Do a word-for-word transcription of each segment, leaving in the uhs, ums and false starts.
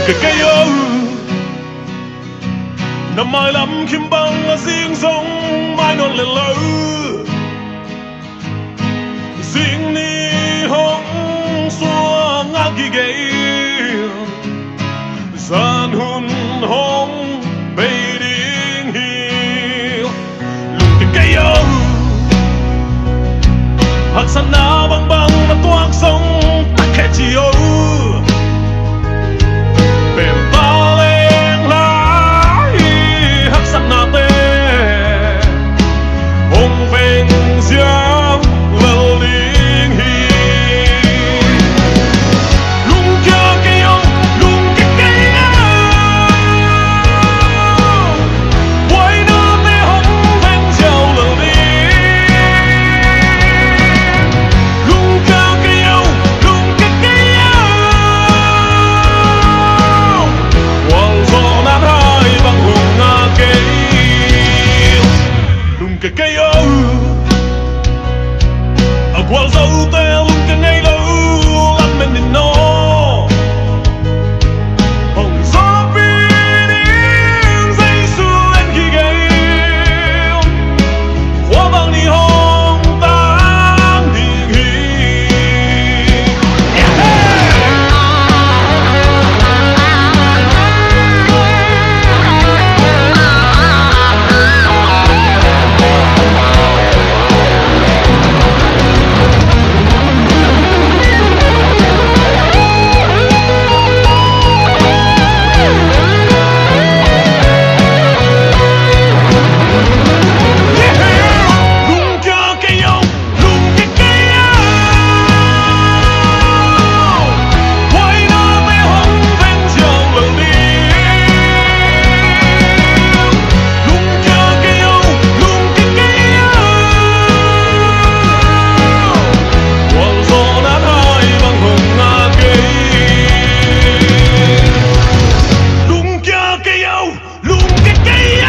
Kei kei o, na mailam khim bang a zing zong mai nawn lel lo. Zing ni hong suang a kigei, zan hun hong bei ding hi. Lungkia kei o, haksatna bangbang na tuak zong tak khe ci o. Pempa leng lai haksatnate hong veng ziau lel ding hi. Lungkia kei o, lungkia kei o. Buainate hong veng ziau lel ding. Lungkia kei o, lungkia kei o. Gualzawhna hai bang hong ngak kei. Lungkia kei o. A gualzote lungkia ngei lo, lamen in aw. Hong zawhpih ding Jesu en kigei. Khua bang ni hong tang ding hi. Lungkia kei o, lungkia kei o.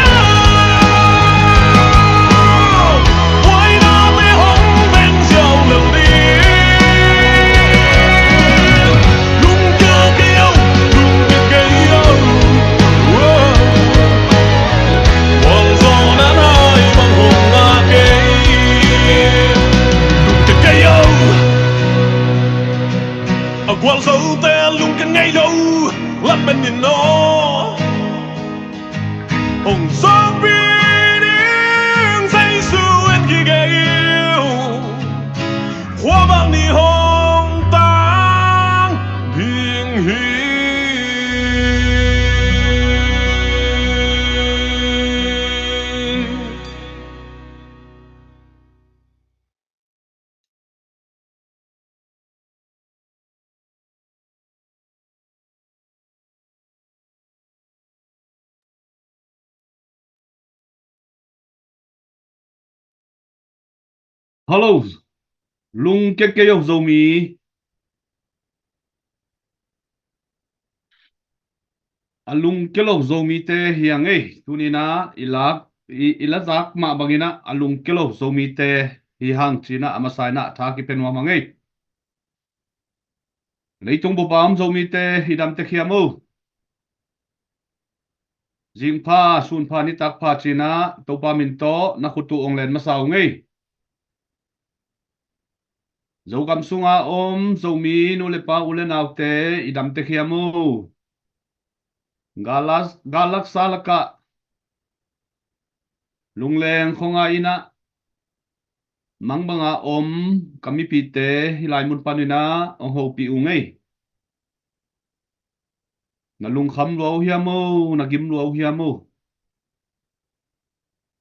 Buainate hong veng ziau lel ding. Lungkia kei o, lungkia kei o. Gualzawhna hai bang hong ngak kei. Lungkia kei o. A gualzote lungkia ngei lo, lamen in aw. Hong zawhpih ding Jesu en kigei. Khua bang ni hong tang ding hi. Hello. Lungkia kei o Zomi. A lungkia lo Zomite hi hang ei. Tuni-in ah i lak, i, i la zak mah bangin ah a lungkia lo Zomite hi hang ci-in ah a masa-in ah tha kipia nuam hang ei. Leitung bup a om Zomite i dam tek hiam o. Zing pha, sun pha, nitak pha ci-in ah Topa min tawh na khut uh ong len masa ung ei. Zogam sunga om Zomi nu le pa, u le naute i dam tek hiam o. Gal lak, gal laksa lakah lungleng khong a inn ah mang banga om ka mipite hih lai mun panin ah ong hopih ung ei. Na lungkham lua uh hiam o, na gim lua uh hiam o.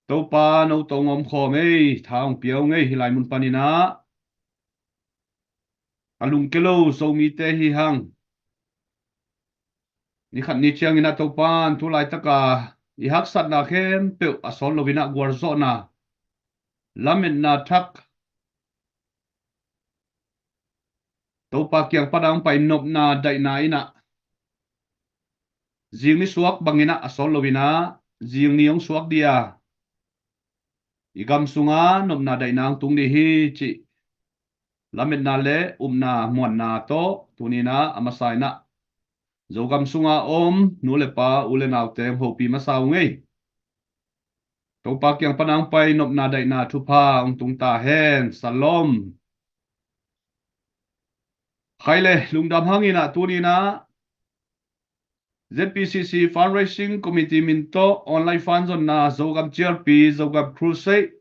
Topa no tawh ong omkhawm ei, tha ong pia ung ei hih lai mun panin ah. A lungkia lo Zomite hi hang. Ni khat ni ciangin ah Topan tu laitaka i haksatna khempeuh a sawt loin ah gualzawhna, lametna thak, Topa kiang pan a hong pai nopna daihna in ah, zing ni suak bangin ah a sawt loin ah zing ni hong suak dih a, i gam sungah nopna daihna hong tung dih hi cih lametna le upna muanna tawh tuni-in ah a masa-in ah Zogam sunga om nu le pa, u le naute hong hopih masa ung ei. Topa kiang pana hong pai nopna daihna thupha hong tung ta hen. Salom. Khai le lungdam hangin ah tuni-in ah Z P C C Fundraising Committee min tawh online fund zonna Zogam Cialpi, Zogam Crusade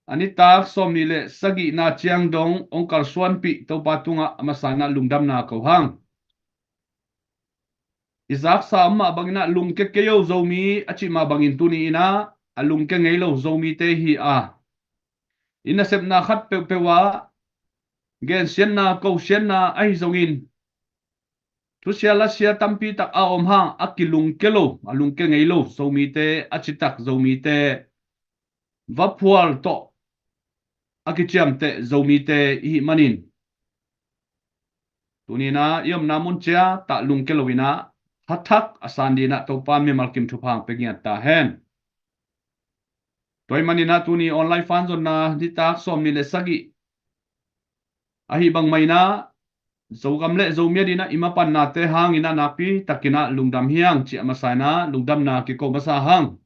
a nitak sawmnih le sagihna ciang dong hong kalsuanpih Topa tungah a masa-in ah lungdamna ko hang. I zaksa om mah bangin ah lungkia kei o Zomi a cih mah bangin tuni-in ah a lungkia ngei lo Zomite hi a, i nasepna khat peuhpeuh ah gensiatna, kosiatna ahi zongin thusia lasia tampi tak a om hang a kilungkia lo, a lungkia ngei lo Zomite, a citak Zomite, vaphual tawh a kiciamteh Zomite i hih manin tuni-in ah i omna mun ciah tah lungkia loin ah hathak a san dingin ah Topa in mimal kim thupha hong pia ngiat ta hen. Tua ahih manin ah tuni online fund zonna nitak sawmnih le sagih ahi bang mah in ah Zogam le Zomi adingin ah i mapannate hangin ah nakpi takin ah lungdam hi hang cih a masa-in ah lungdamna kiko masa hang.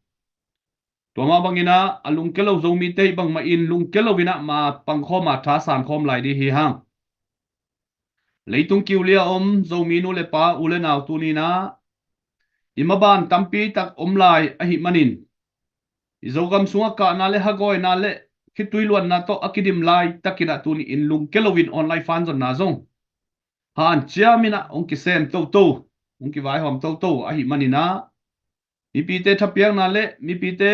Tua mah bangin ah a lungkia lo Zomite hi bang mah in lungkia loin ah ma pangkhawm a thasan khawm lai ding hi hang. Leitung kiulia om Zomi nu le pa, u le nau, tuni-in ah i maban tampi tak om lai ahih manin i Zogam sungah kahna le hagawina le khitui luanna tawh a kidim laitakin ah tuni-in lungkia loin online fund zonna zong hanciamin ah hong kisem toto, hong kivaihawm toto ahih manin ah mipite thapiakna le mipite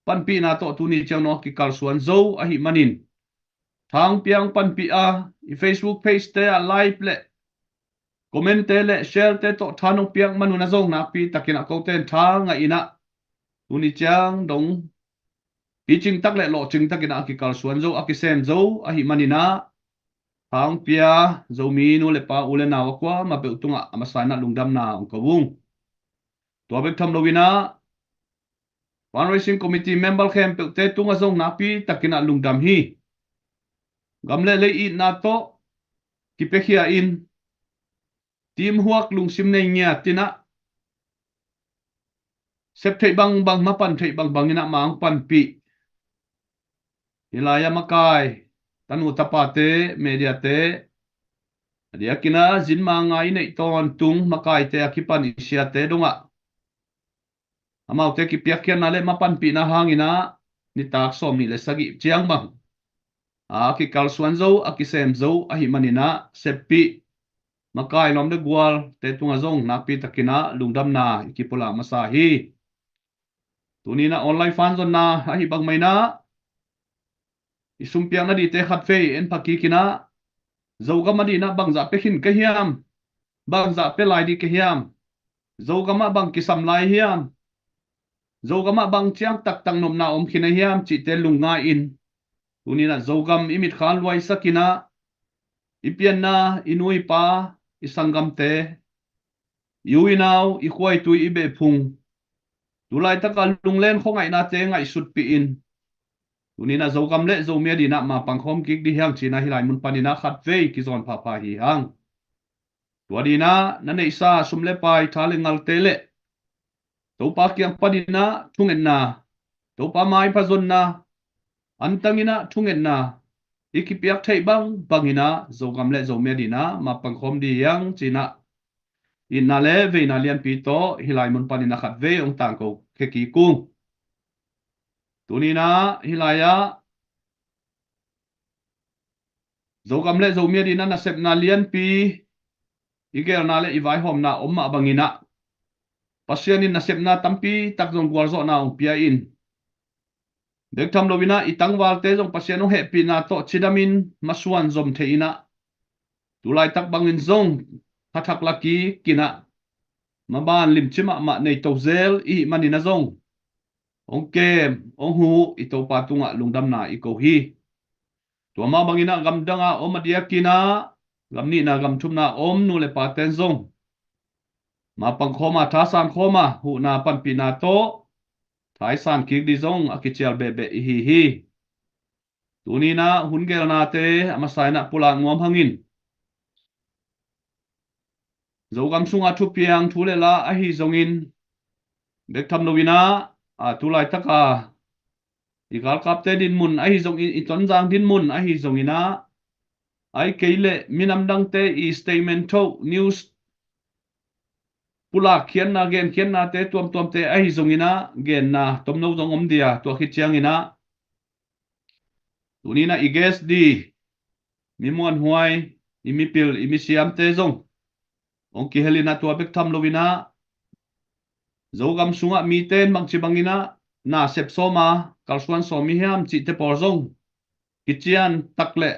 panpihna tawh tuni ciang dong a kikalsuan zo ahih manin tha hong pia, hong panpih a, i Facebook page-te ah live le comment-te le share-te tawh tha nong piak man un ah zong nakpi takin ah kote in tha ngah in ah tuni ciang dong picing tak le lawhcing takin ah a kikalsuan zo, a kisem zo ahih manin ah tha hong pia Zomi nu le pa, u le nau a kuamah peuh tungah a masa-in ah lungdamna hong ko ung. Tua bek tham loin ah Fundraising Committee member khempeuhte tungah zong nakpi takin ah lungdam hi. Gam le lei itna tawh kipiakhia in teamwork lungsim nei ngiatin ah sep theih bangbang, mapan theih bangbangin ah ma hong panpih hih lai-ah makai, tanu tapate, mediate, a diakin ah zin ma ngai neih tawntung makaite a kipan i siate dongah amaute kipiakkhiatna le mapanpihna hangin ah nitak sawmnih le sagih ciang bang a kikalsuan zo, a kisem zo ahih manin ah seppih makai lawm le gualte tungah zong nakpi takin ah lungdamna i kipulak masa hi. Tuni-in ah online fund zonna ahi bang mah in ah i sumpiakna dingte khatvei en pha kik in ah Zogam adingin ah bangzah pia khin ka hiam, bangzah pia lai ding ka hiam, Zogam ah bang kisam lai hiam, Zogam ah bang ciang taktak nopna om khin a hiam cihte lungngai in tuni-in ah Zogam i mitkha luaisak in ah i pianna, i nu i pa, i sanggamte, i u i nau, i khua i tui, i behphung, tu laitak a lunglen khuangaihnate ngaihsutpih in tuni-in ah Zogam le Zomi adingin ah ma pangkhawm kik ding hi hang ci-in ah hih lai mun panin ah khatvei kizawn phapha hi hang. Tua dingin ah na neihsa sum le pai, tha le ngalte le Topa kiang panin ah thungetna, Topa maipha zonna, antangin ah thungetna i kipiak theih bangbangin ah Zogam le Zomi adingin ah ma pangkhawm ding hi hang ci-in ah itna le veina lianpi tawh hih lai mun panin ah khatvei hong tangko khia kik ung. Tuni-in ah hih lai-ah Zogam le Zomi adingin ah nasepna lianpi i gelna le i vaihawmna om mah bangin ah Pasian in nasepna tampi tak zong gualzawhna hong pia in bek tham loin ah i tangvalte zong Pasian hong hehpihna tawh cidamin masuan zom thei in ah tu laitak bangin zong phathak la kik in ah maban limci mahmah nei to zel i hih manin ah zong hong kem, hong huh i Topa tungah lungdamna i ko hi. Tua mah bangin ah gamdang a om a diakin ah gam nihna gam thumna om nu le paten zong ma pangkhawm a, thasan khawm a, huhna panpihna tawh thaisan kik ding zong a kicial behbeh i hi hi. Tuni-in ah hun gelnate a masa-in ah pulak nuam hangin Zogam sunga thupiang thu le la ahi zongin, bek tham loin ah, a, tu laitaka i galkapte dinmun ahi zongin, i Tonzang dinmun ahi zongin ah, ahih kei leh minam dangte i statement tho, news pulak khiatna, gen khiatnate tuamtuamte ahi zongin ah, genna tomno zong om dia, tua khit ciangin ah, tuni-in ah i guest di, mi muanhuai, i mipil, i misiamte zong hong kihel in ah, tua bek tham loin ah, Zogam sungah mite in bangci bangin ah nasep sawm a, kalsuan sawm i hiam cihte pawl zong kician tak le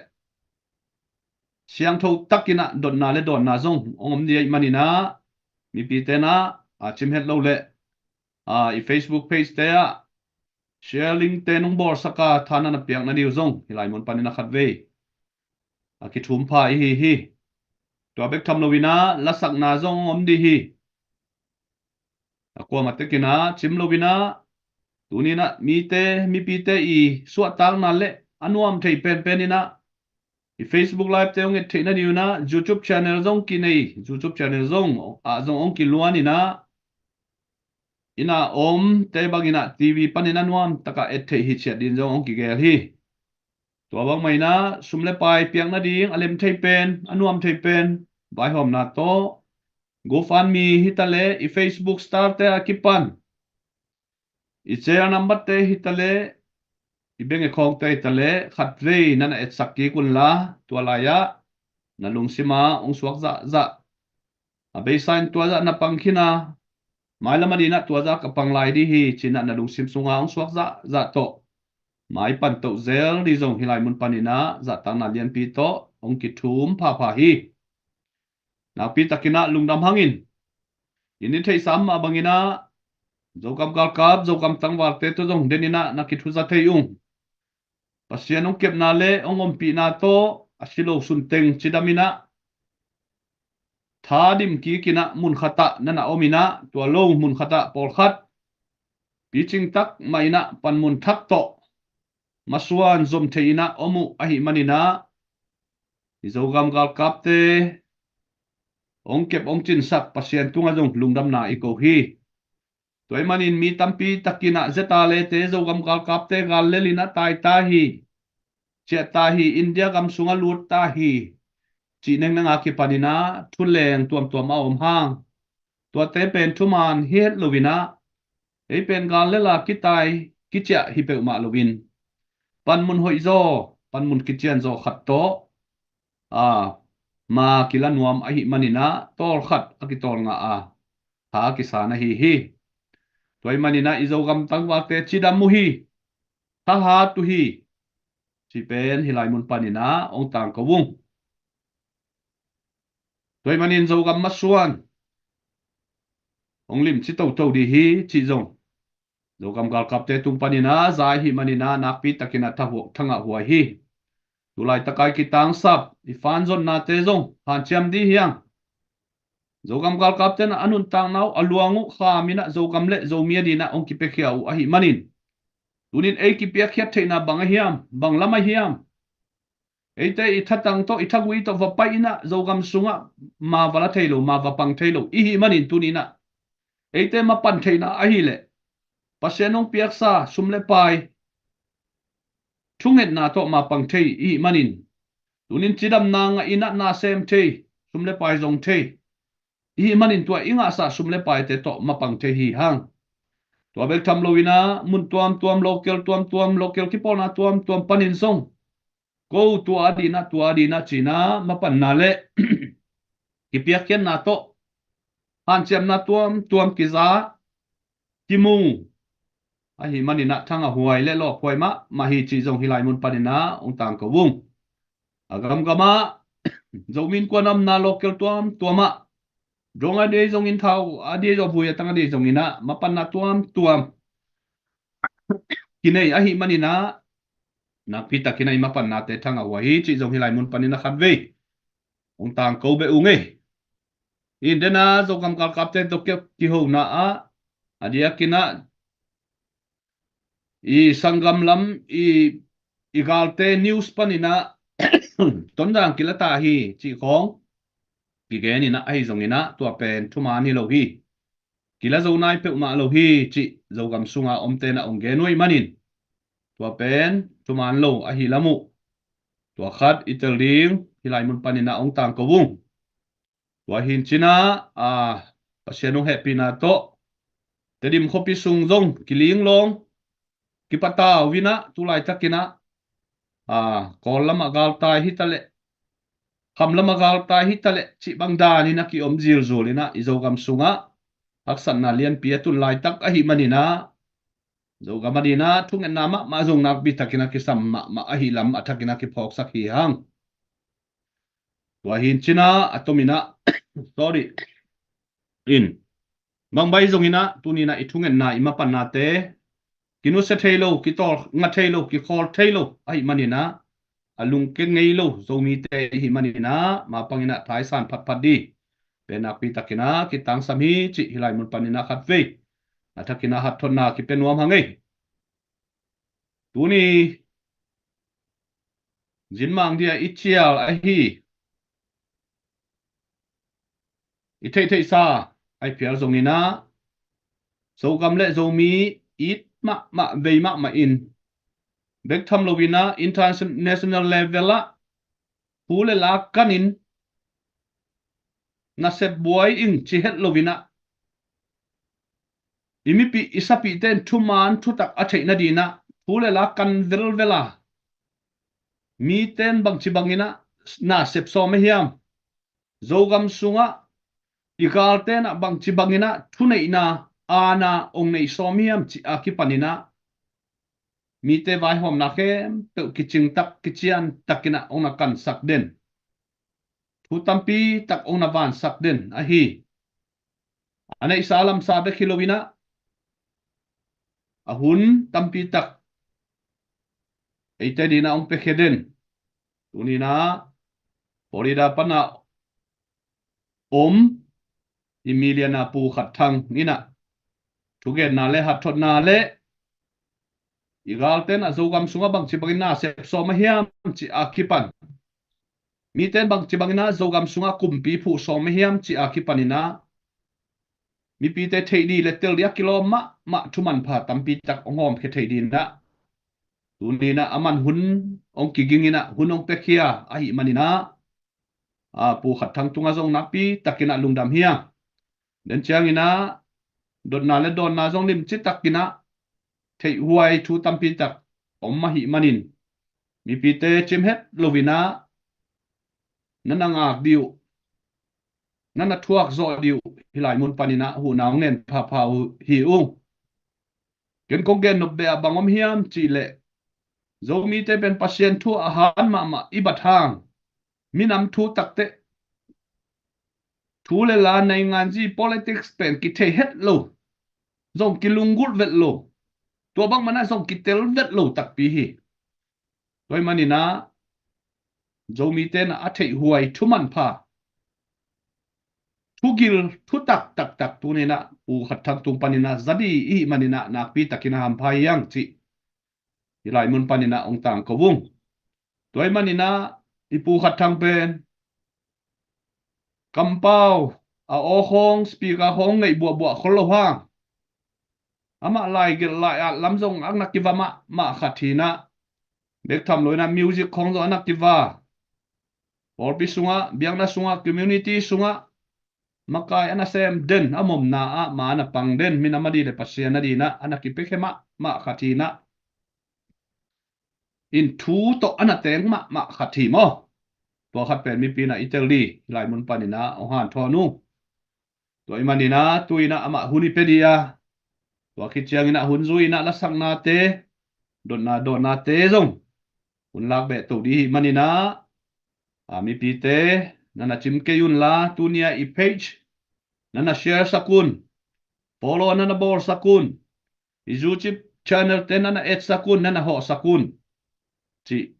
siangtho takin ah dotna le dawnna zong hong om ding ahih manin ah, mipite in ah, a, cim het lo le, a, i Facebook page te ah share link te nong bawlsak a, thahatna na piak nading uh zong hih lai mun panin ah khatvei a kithum pha i hi hi. Tua bek tham loin ah lasakna zong hong om ding hi. A, kuamah tekin ah cim loin ah, tuni-in ah mite, mipite i suahtakna le a nuam thei penpen in ah, i Facebook live te hong et theih nading un ah, YouTube channel zong kinei, YouTube channel zong ah zong hong kiluan in ah, inn a omte bangin ah TV panin a nuam takah et theih hi ciat ding zong hong kigel hi. Tua bangmah in ah sum le pai piak nading a lem thei pen, a nuam thei pen, vaihawmna tawh, GoFundMe hi ta le, i Facebook star te a kipan, i cell number te hi ta le, i bank account te hi ta le, khatvei na na etsak kik un la, tua lai ah na lungsim ah hong suak zahzah, a beisa in tua zah na pang khin a, mailam ading ah tua zah ka pang lai ding hi ci-in ah na lungsim sungah hong suak zahzah tawh, mai pan toh zel ding zong hih lai mun panin ah zahtakna lianpi tawh hong kithum phapha hi. Nakpi takin ah lungdam hangin, i theihsa mah bangin ah, Zogam galkap, Zogam tangvalte tawh zong den in ah na kithuza thei ung. Pasian hong kepna le hong ompihna tawh a si lo sunteng cidam in ah, thadim kik in ah mun khat ah na na om in ah, tua lo mun khat ah pawlkhat picing tak mah in ah panmun thak tawh masuan zom thei in ah om uh ahih manin ah, i Zogam galkapte hong kep hong cinsak Pasian tungah zong lungdamna i ko hi. Tua ahih manin mi tampi takin ah, Zetale te, Zogam galkapte gal lel in ah tai ta hi, ciah ta hi, India gam sungah lut ta hi, cih nengneng a kipan in ah thu leng tuamtuam a om hang, tuate pen thuman hi het loin ah, ei pen gal lel a kitai kiciah hi peuhmah loin, panmun hoih zaw, panmun kician zaw khat tawh, a, ma kila nuam ahih manin ah, tawlkhat a kitawl ngah a, tha a kisa na hi hi. Tua ahih manin ah i Zogam tangvalte cidam uh hi, thahat uh hi, cih pen hih lai mun panin ah hong tangko ung. Tua ahih manin Zogam masuan hong limci toto ding hi cih zong, Zogam galkapte tung panin ah za ahih manin ah nakpi takin ah tha huak, thangah huai hi. Tu laitak a i kitangsap, i fanzonnate zong hanciam ding hi hang. Zogam galkapte in ah a nuntakna uh, a luang uh kham in ah Zogam le Zomi ading ah hong kipiakhia uh ahih manin, tunin ei kipiakkhiat theihna bang a hiam, bang lam a hiam? Eite i thatang tawh, i thagui tawh va pai in ah Zogam sungah ma va la thei lo, ma va pang thei lo i hih manin, tunin ah eite mapan theihna ahih leh, Pasian hong piaksa sum le pai thungetna tawh ma pang thei i hih manin, tunin cidamna ngah in ah na sem thei, sum le pai zong thei i hih manin, tua i ngahsa sum le paite tawh mapang thei hi hang. Tua bek tham loin ah mun tuamtuam, local tuamtuam, local kipawlna tuamtuam panin zong, ko tua ading ah, tua ading ah ci-in ah mapanna le kipiakkhiatna tawh hanciamna tuamtuam kiza, kimu ahih manin ah thangah huai le lawphuai mahmah hi cih zong hih lai mun panin ah hong tangko ung. A gamgam ah, Zomi Innkuan a omna local tuamtuam ah, dong a deih zongin, thau a deih zong, vui a tang a deih zongin ah mapanna tuamtuam kinei ahih manin ah, nakpi takin ah i mapannate thangah huai hi cih zong hih lai mun panin ah khatvei hong tangko beh ung ei. In den ah Zogam galkapte tawh kihona ah, a diakin ah i sanggam lam, i, i galte news panin ah Tonzang kila ta hi cih khawng, kigen in ah, ahi zongin ah tua pen thuman hi lo hi. Kila zo nai peuhmah lo hi cih Zogam sunga omte na ong gen uh ahih manin tua pen thuman lo ahi lam uh. Tua khat i tel ding hih lai mun panin ah ong tangko ung. Tua hi in cin ah, a, Pasian ong hehpihna tawh Tedim khuapi sung zong kilinglawng kipatau in ah, tu laitakin ah, a, Kawl lamah galtai hi ta leh, kham lamah galtai hi ta leh cih bang danin ah kiom zilzul in ah, i Zogam sungah haksatna lianpi a tun laitak ahih manin ah, Zogam adingin ah thungetna mahmah zong nakpi takin ah kisam mahmah ahih lam a thakin ah kiphawksak hi hang. Tua hi in cin ah, a tomin ah, sorry, in, bang bang zongin ah tuni in ah i thungetna, i mapannate kinusia thei lo, kitawlnga thei lo, kikhawl thei lo ahih manin ah, a lungke ngei lo Zomite i hih manin ah, mapangin ah thaisan phatphat ding pen nakpi takin ah kitangsam hi cih hih lai mun panin ah khatvei a thakin ah hatthotna kipia nuam hang ei. Tuni zinmang dia i cial ahi, i theihtheihsa ahi phial zongin ah, Zogam le Zomi it mahmah, vei mahmah in, bek tham loin ah international level ah thu le la kanin nasep buai ing ci het loin ah, i mipih, i sapihte in thuman thutak a theih nadingin ah thu le la kan velvel a, mite in bangci bangin ah nasep sawm a hiam, Zogam sungah i galte in ah bangci bangin ah thuneihna, aana ong nei sawm hiam cih a kipanin ah, mite vaihawmna khempeuh kicing tak, kician takin ah ong na kansak den, thu tampi tak ong na vansak den ahi. A neihsa lamsa bek hi loin ah, a hun tampi tak eite dingin ah ong piakhia den. Tuni in ah Florida pan ah om i miliana Pu Khat Thang in ah thugenna le hatthotna le i galte in ah Zogam sungah bangci bangin nasep sawm a hiam cih a kipan, mite in bangci bangin ah Zogam sungah kumpi phuh sawm a hiam cih a kipanin ah, mipite theih ding le tel ding a kilawm mahmah thu manpha tampi tak ong hawmkhia thei dingin ah, tuni in ah aman hun ong kiging in ah hun ong piakhia ahih manin ah, a, Pu Khat Thang tungah zong nakpi takin ah lungdam hi a. Den ciangin ah dotna le dawnna zong limci takin ah theihhuai thu tampi tak om ahih manin, mipite cim het loin ah na na ngak ding uh, na na thuak zawh ding uh hih lai mun panin ah huhna ong ngen phapha uh hi ung. Ken kong gen nop beh ah bang om hiam cih leh, Zomite pen Pasian thu a han mahmah i bat hang, minam thu takteh, thu le la, nainganzi, politics pen kithei het lo, zong kilunggulh vet lo, tua bang man ah zong kitel vet lo takpi hi. Tua ahih manin ah Zomite in ah a theihhuai thu manpha, thugil, thutak taktak tuni in ah Pu Khat Thang tung panin ah za ding i hih manin ah nakpi takin ah hampha hi hang cih hih lai mun panin ah ong tangko ung. Tua ahih manin ah i Pu Khat Thang pen kampau, a aw khawng, speaker khawng ngeih buahbuah khol lo hang, amah laigelh lai-at lam zong a na kiva mahmah khat hi in ah, bek tham loin ah music khawng zong a na kiva, pawlpi sungah, biakna sungah, community sungah makai a na sem den, a omna ah ma a na pang den, minam ading le Pasian adingin ah a na kipiakhia mahmah khat hi in ah, in thu tawh a na teng mahmah khat hi maw. Tua khat pen mipi in ah i tel ding hih lai mun panin ah ong hanthawn ung. Tua ahih manin ah tu in ah amah hun i pia ding a, tua khit ciangin ah hun zui in ah lasaknate, dotna dawnnate zong hun lak beh to ding i hih manin ah, a, mipite, na na cim kei unla, tuni ah i page na na share sak un, follow na na bawlsak un, i YouTube channel te na na add sak un, na na hawhsak un cih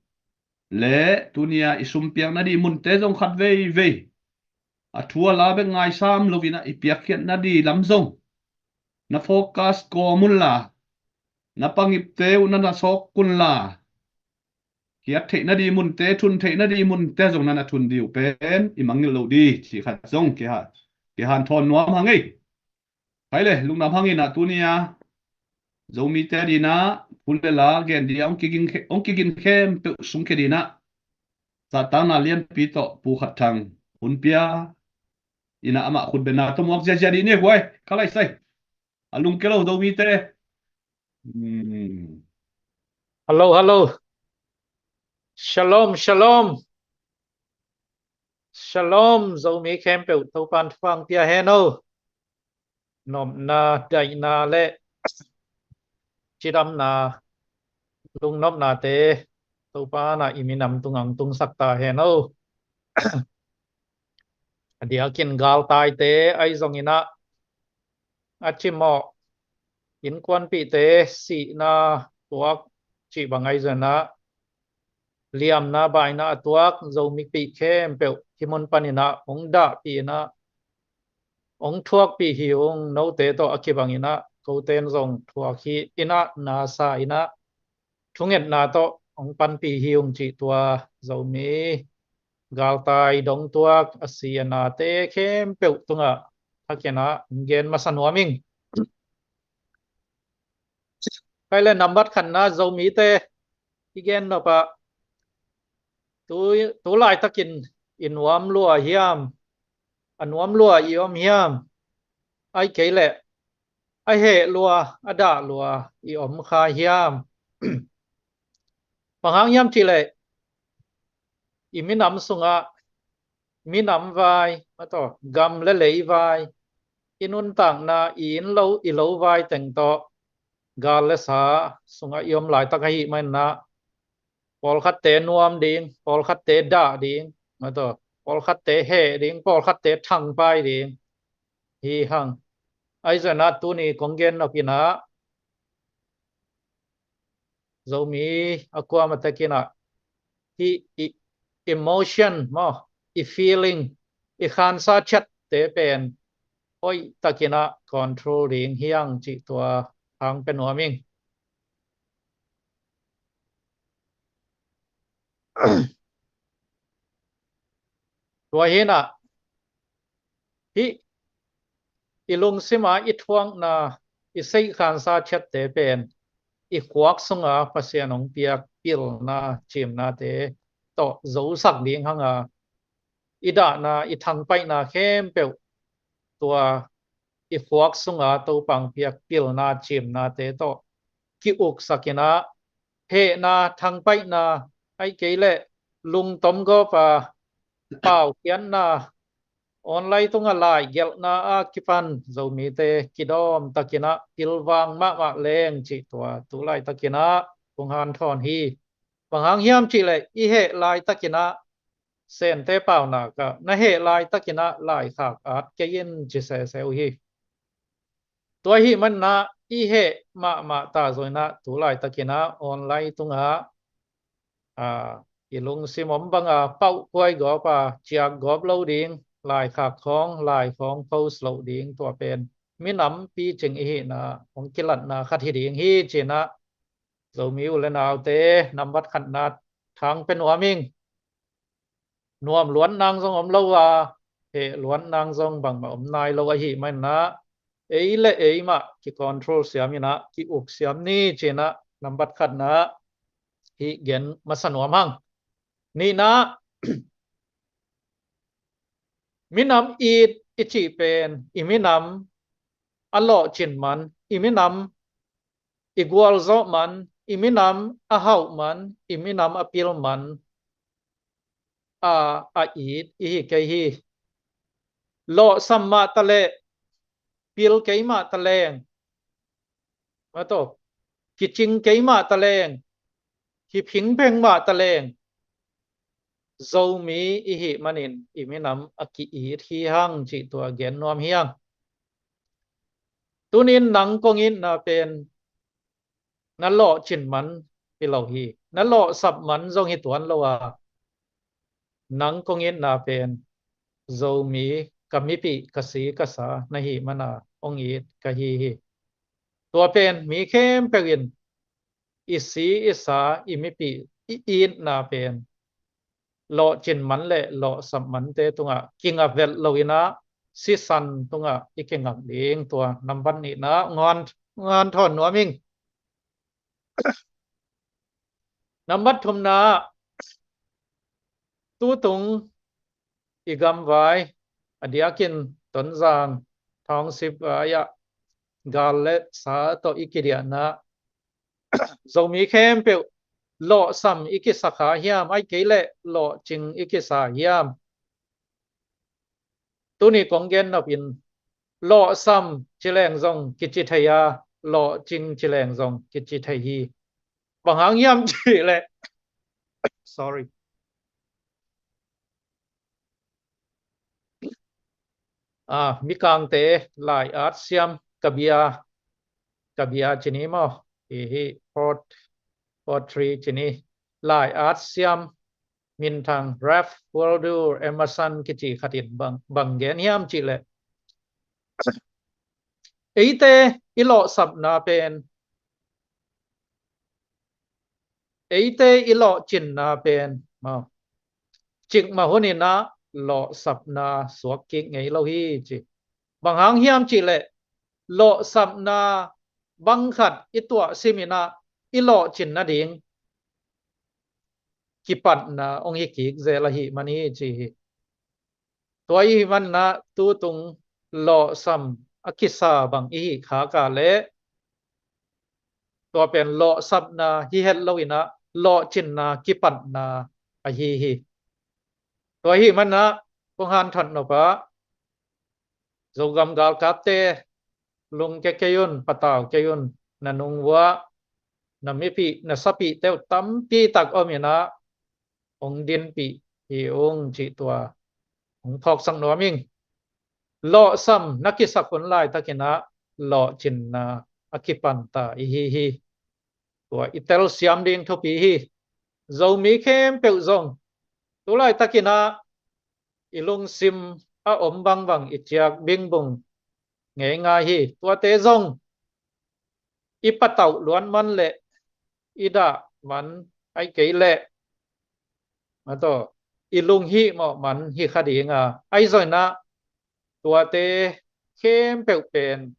le, tuni ah i sumpiak nading munte zong khat veivei, a thu a la bek ngaisam loin ah i piakkhiat nading lam zong na focus kawm unla, na pangipte uh na na sawk unla, kiat theihna di munte, thun theihna di munte zong nan a thun di uh pen i mangngilh lo di, ci khat zong kiha, kihanthawn nuam hang ei. Khai le, lungdam hang inah tuni a Zomite dinah phun le la gen di a hong kigin khe-, hong kigin khempeuh sungkhia dinah zahtakna lianpi tawh Pu Khat Thang hun pia inah amah khutbetna tawh muak ziazia di ni guai, ka laisai. A lungkia lo Zomite. Hmm. Hello, hello. Shalom, shalom. Shalom, Zomi khempeuh Topan thupha pia hen o. Nopna, daihna le cidamna, lungnopnate Topan ah i minam tungah tungsak ta hen o. A diakin galtaite ahi zongin ah, a cimawh innkuanpihte sihna tuak cih bang ahi zongin ah, liamna baina a tuak Zomipih khempeuh hih mun panin ah hong dahpih in ah, hong thuakpih hi ung. Note tawh a kibangin ah kote in zong thuak hi in ah, nasa in ah, thungetna tawh hong panpih hi ung cih tua Zomi galtai dongtuak a si a nate khempeuh tungah thakin ah hong gen masa nuam ing. Khai le, nambat khatna Zomite i gen nop ah, tu, tu laitakin i nuam lua hiam, a nuam lua i om hiam, ahih kei leh a heh lua, a dah lua i om kha hiam? Bang hang hiam cih leh i minam sungah minam vai, mataw, gam le lei vai, i nuntakna, i inn lo, i lo vai teng tawh gal le sa sungah i om laitak ahih manin ah, pawlkhatte nuam ding, pawlkhatte dah ding, mataw, pawlkhatte heh ding, pawlkhatte thangpai ding hi hang. Ahi zongin ah tuni kong gen nop in ah, Zomi a kuamah takin ah hih i emotion maw, i feeling, i khansa ciatte pen hoih takin ah control ding hi hang cih tua hong pia nuam ing. Tua hi in ah, hih i lungsim ah i thuakna, i seih khansa ciatte pen i khuak sungah Pasian hong piak pilna, cimnate tawh zosak ding hang a, i dahna, i thangpaihna khempeuh tua i khuak sungah Topan piak pilna, cimnate tawh ki-uksak in ah, hehna, thangpaihna, ahih kei leh lungtom gawp a paukhiatna, online tungah lai gelhna a kipan Zomite kidawm takin ah pilvang mahmah leng cih tua tu laitakin ah kong hanthawn hi. Bang hang hiam cih leh i heh laitakin ah, Sente paunak ah, na heh laitakin ah laikhak at kei in ci sese uh hi. Tua ahih manin ah i heh mahmah ta zongin ah tu laitakin ah online tungah, a, i lungsim om banga pauhkhuai gawp a, ciak gawp lo ding, laikhak khawng, lai khawng post loh ding, tua pen minam picing i hihna hong kilatna khat hi ding hi ci in ah, Zomi u le naute, nambat khatna thang pia nuam ing. Nuam luat nang zong om lo a, heh luat nang zong bangmah om nai lo ahih manin ah, ei le ei mah ki-control siam in ah, ki-uk siam ni ci in ah, nambat khatna hih gen masa nuam hang. Nihna, minam it i cih pen i minam a lawhcin man, i minam i gualzawh man, i minam a hauh man, i minam a pil man a, a it i hi kei hi. Lawhsam mah ta leh, pil kei mah ta leng, mataw, kicing kei mah ta leng, hi phingpheng mah ta leng, Zomi i hih manin i minam a ki-it hi hang cih tua gen nuam hi hang. Tunin nang kong itna pen na lawhcin man hi lo hi, na lawhsap man zong hi tuan lo a, nang kong itna pen Zomi, ka mipih, ka si ka sa na hih manin hong it ka hi hi. Tua pen mi khempeuh in i si i sa, i mipih i itna pen lawhcin man le lawhsap mante tungah kingak vet loinah sisan tungah i kingak ding. Tua nambat nihna ngan, ngan thawn nuam ing. Nambat thumna, tutung i gamvai, a diakin Tonzang township vai-ah gal le sa tawh i kidiahna, Zomi khempeuh lawhsam i kisa kha hiam, ai kei leh lawhcing i kisa hiam? Tuni kong gen nopin, lawhsam ci leng zong kici thei a, lawhcing ci leng zong kici thei hi. Bang hang hiam cih leh, sorry. Ah, Mikangte lai at siam, kabia, kabia ci ni maw? Hi hi, pot, pottery ci ni. Lai at siam, minthang, Ralph Waldo Emerson kici khat in bang, bang gen hiam cih leh, eite i lawhsapna pen, eite i lawhcinna pen, maw, cikmah huninah lawhsapna suak kik ngei lo hi ci. Bang hang hiam cih leh, lawhsapna bang khat i tuah siminah i lawhcin nading kipatna hong hi kik zel ahih man hi ci hi. Tua i hih manah tutung lawhsam a kisa bang i hih khak a leh, tua pen lawhsapna hi het loinah lawhcinna kipatna ahi hi. Tua i hih manah kong hanthawn nop ah, Zogam galkapte, lungke kei un, patau kei un, na nung uah na mipih, na sapihte uh tampi tak ominah hong dinpih hi ung cih tua hong phawksak nuam ing. Lawhsam na kisak hun laitakinah lawhcinna a kipanta i hi hi. Tua i telsiam ding thupi hi. Zomi khempeuh zong tu laitakinah i lungsim a om bangbang i ciak bingbung ngeingai hi. Tuate zong i patauh luat man le i dah man, ai kei leh, maw, i lunghihmawh man hi kha ding a, ai zoinah tuate khempeuh pen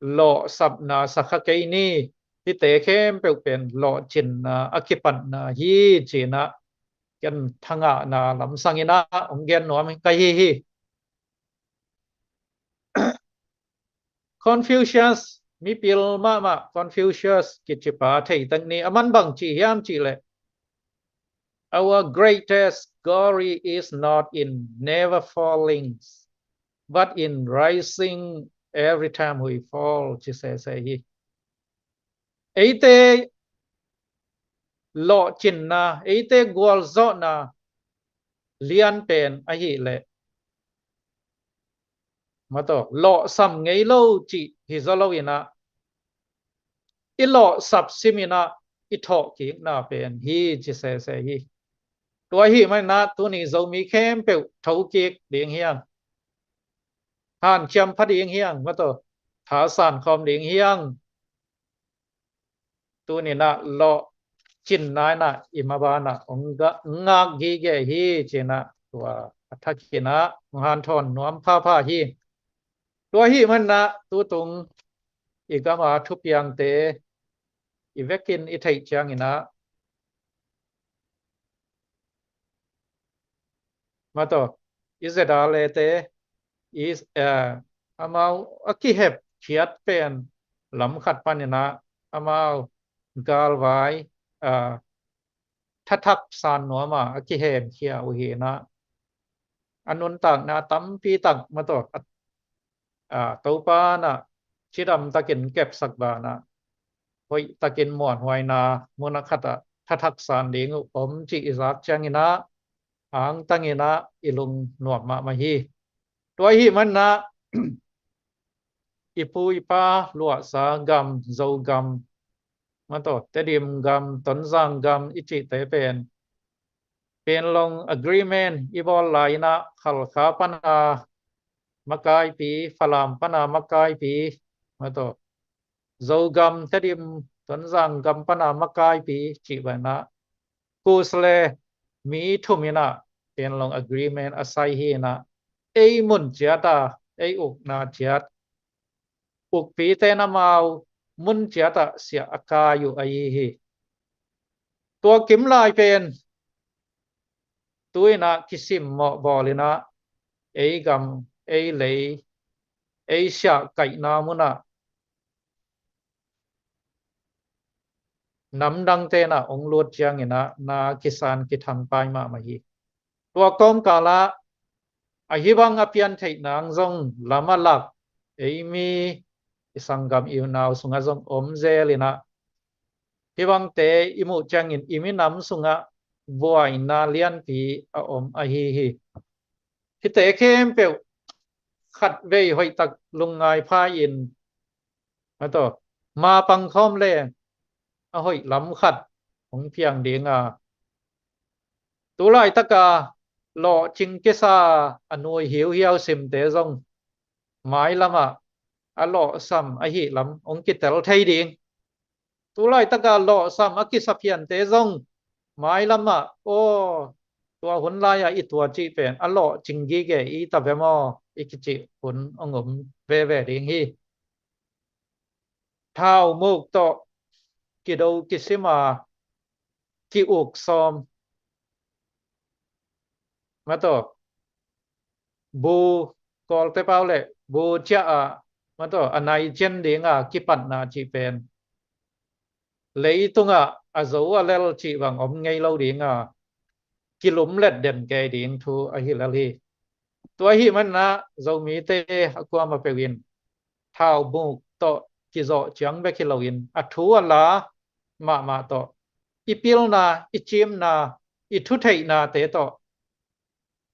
lawhsapna sa kha kei ni. Hihte khempeuh pen lawhcinna a kipatna hi cinah ken thangahna lamsanginah hong gen nuam ka hi hi. Confucius, mipil mahmah Confucius kicipa theitak ni, a man bang ci hiam cih leh, our greatest glory is not in never falling, but in rising every time we fall, ci sese hi. Eite lawhcinna, eite gualzawhna lianpen ahih leh, maw, lawhsam ngei lo cih hi zaw loinah i lawhsap siminah i thawhkikna pen hi ci sese hi. Tua ahih maninah tuni Zomi khempeuh thokik ding hiang, hanciam pha ding hiang, maw, thasan khawm ding hiang. Tuninah lawhcinna inah i mabanah hong ngak gige hi cinah tua a thakinah hong hanthawn nuam phapha hi. Tua ahih maninah tutung i gama thupiangte i vekin i theih cianginah, maw, i Z R A te i, eh, amau a kihep khiat pen lam khat paninah amau galvai, eh, thathak san nuama a kihemkhia uh hinah, a nuntakna tampi tak, maw, a, Topa nah cidam takin kepsak banah hoih takin muanhuaina mun a khatah thathak san ding uh om cih i zak cianginah angtanginah i lung nuam mahmah hi. Tua ahih maninah i pu i pa luahsa gam, Zogam, maw, Tedim gam, Tonzang gam i cihte pen Panglong Agreement i bawl lai-inah Khalkha pana makaipi, Falam pana makaipi, maw, Zogam, Tedim, Tonzang gam pana makaipi cih banah Kush le mi thum in ah Panglong Agreement a sai hi in ah, ei mun ciat a, ei ukna ciat, ukpite in amau mun ciat ah siah a kai uh ahi hi. Tua kim lai pen tu in ah kisimmawh bawl in ah, ei gam, ei lei, ei siah kaihna mun ah namdangte in ah hong lut ciangin ah na kisan kithangpai mahmah hi. Tua kawmkal ah a hih bang a piantheih nang zong lam a lak, ei mi, i sanggam, i unau sungah zong om zel in ah, hih bangte i muh ciangin i minam sungah buaina lianpi a om ahi hi. Hihte khempeuh khatvei hoihtak lungngai pha-in, mataw, ma pangkhawm leng a hoih lam khat hong piang ding a, tu laitak a lawhcing kisa a nui hiuhiau simte zong mailam ah a lawhsam ahih lam hong kitel thei ding. Tu laitak a lawhsam a kisa phiante zong mailam ah, aw, tua hun lai-ah i tua cih pen a lawhcing gige i ta ve maw, i kicih hun hong om veve ding hi. Thaumuk tawh kido kisim a, ki-uk sawm, mataw, bu, Kawlte pau leh bu ciah a, mataw, a nai cian ding a kipatna cih pen leitungah a zo a lel cih bang om ngei lo ding a, kilumlet den kei ding thu ahi lel hi. Tua ahih manin ah Zomite a kuamah peuh in thaumuk tawh kizawh ciang bek hi loin, a thu a la mahmah tawh, i pilna, i cimna, i thuteihnate tawh,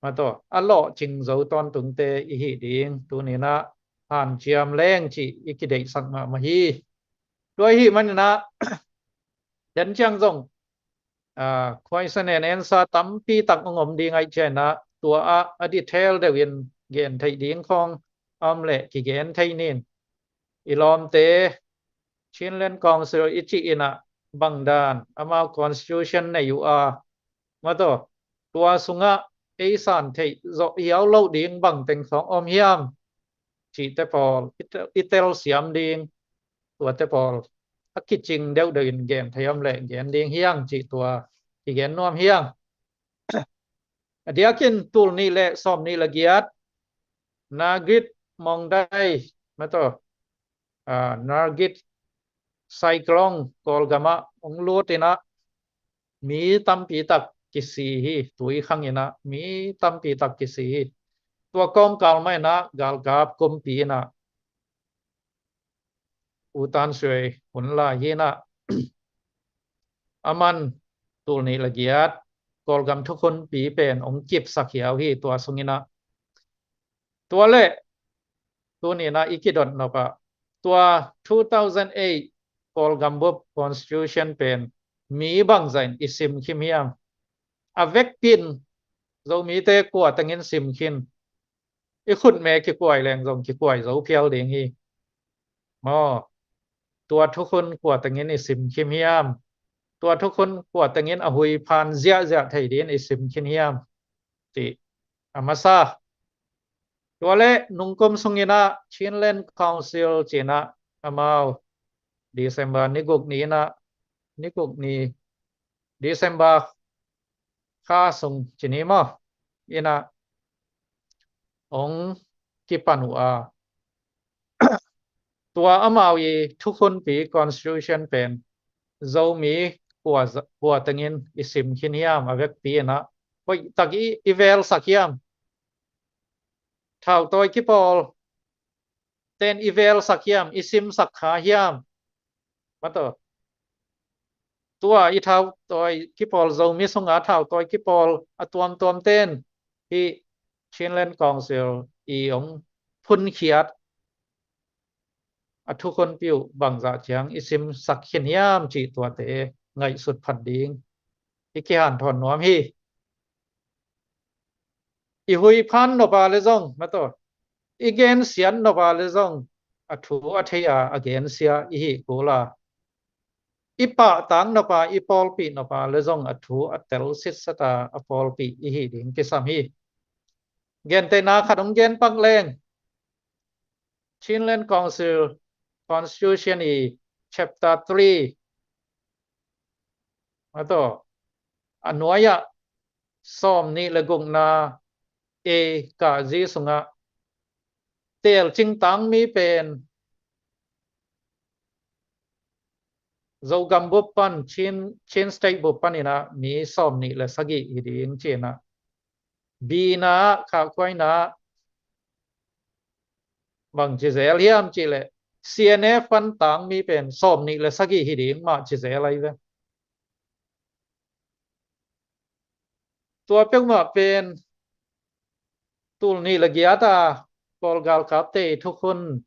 mataw, a lawhcing zo tawntungte i hih ding tuni-in ah hanciam leng cih i kideihsak mahmah hi. Tua ahih manin ah den ciang zong, ah, question and answer tampi tak hong om ding ahih ciangin ah, tua ah a detail deuhin gen theih ding khawng a om leh kigen thei ning. I lawmte, Chinland Council i cih in ah bangdan amau constitution nei uh a, mataw, tua sungah ei san theih zawh hiau loh ding bangteng khawng om hiam cihte pawl i tel, i telsiam ding. Tuate pawl a kicing deuhdeuh in gen thei om leh gen ding hi hang cih tua kigen nuam hi hang. A diakin tul nih le sawm nih le giat Nargis Mongdai, mataw, ah, Nargis cyclone Kawlgam ah hong lut in ah mi tampi tak kisi hi. Tui khang in ah mi tampi tak kisi hi. Tua kawmkal mah in ah galkap kumpi in ah U Tan Swe hun lai hi in ah, aman tul nih le giat Kawlgam thukhunpi pen hong kipsak hiau hi tua sung in ah. Tua leh tuni-in ah i kidot nop ah, tua two thousand eight Kawlgam bup constitution pen mi bangzah in i simkhim hiam? A vekpi-in Zomite kua tengin simkhin? I khutme kikuai leng zong kikuai zo phial ding hi. Maw, tua thukhun kua tengin i simkhim hiam? Tua thukhun kua tengin a huiphan ziahziah thei dingin i simkhin hiam? Cih a masa. Tua leh nungkum sung in ah Chinland Council ci-in ah amau December ni guk ni in ah, ni guk ni, December kha sung ci ni maw, in ah hong kipan uh a, tua amau i thukhunpi constitution pen Zomi kua, kua tengin i simkhin hiam? A vekpi in ah hoihtak i, i velsak hiam? Thautawi kipawl ten i velsak hiam, i simsak kha hiam? Mataw, tua i thautawi kipawl, Zomi sunga thautawi kipawl a tuamtuam ten hih Chinland Council i hong phunkhiat a thukhunpi uh bangzah ciang i simsak khin hiam cih tuate ngaihsut phat ding i kihanthawn nuam hi. I huiphan nop a le zong, mataw, i gensiat nop a le zong, a thu a thei a, a gensia i hih kul a, i pahtak nop a, i pawlpih nop a le zong a thu a tel sitset a, a pawlpih i hi ding kisam hi. Gentehna khat hong gen pak leng, Chinland Council Constitution i chapter three, a tawh a nuai-ah sawm nih le gukna A kah zi sungah teelcing tangmi pen Zogam bup pan, Chin, Chin State bup panin ah mi sawm nih le sagih hi ding ci-in ah, B-na ah, khahkhuaina ah bang ci zel hiam cih leh, C N F pan tangmi pen sawm nih le sagih hi ding mah ci zel ahi ve. Tua peuhmah pen tul nih le giat a Kawl galkapte i thukhun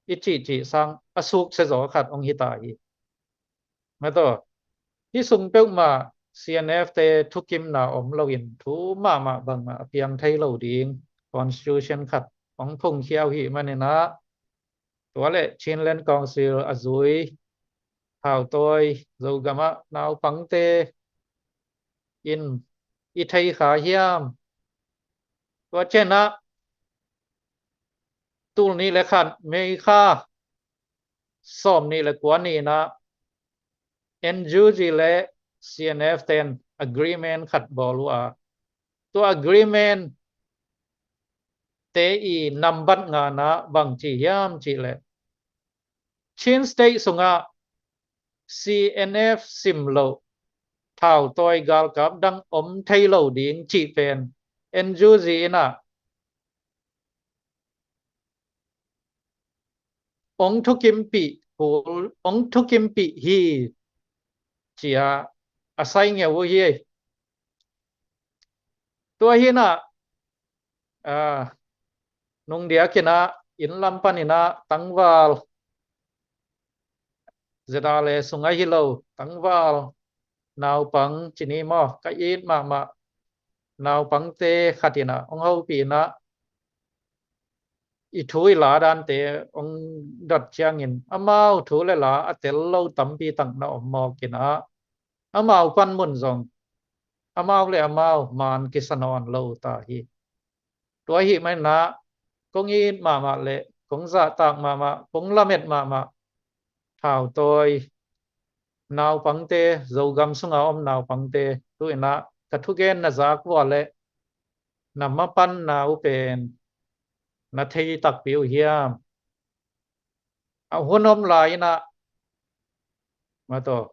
i cihcih sang a suksia zaw khat hong hi ta hi. Mah tawh, hih sung peuhmah C N F te thukimna om loin thu mahmah bangmah a piang thei lo ding constitution khat hong phungkhia uh hih manin ah, tua le Chinland Council a zui thautawi Zogam ah naupangte in i thei kha hiam? Tua ciangin ah tul nih le khat May kha sawm nih le kua ni-in ah N U G le C N F ten agreement khat bawl uh a, tua agreement te i nambat ngana bang ci hiam cih leh, Chin State sungah C N F sim loh thautawi galkap dang om thei lo ding cih pen N U G in ah hong thukimpih kul, hong thukimpih hi ci-a a sai ngeu uh hi. Tua hi-in ah, a, nungdiakin ah inn lam panin ah tangval, ZRA sung ahi lo tangval naupang ci ni maw, ka it mahmah naupangte khat in ah hong hopih in ah, i thu i la dante hong dot ciangin amau thu le la a tel lo tampi tak na om mawk in ah, amau panmun zong amau le amau maan kisa nawn lo ta hi. Tua ahih manin ah kong it mahmah le kong zahtak mahmah, kong lamet mahmah thautawi naupangte, Zogam sunga om naupangte, tu-in ah ka thugen na zak uh a leh na mapanna uh pen na thei takpi uh hiam? A hun om lai-in ah, mah tawh,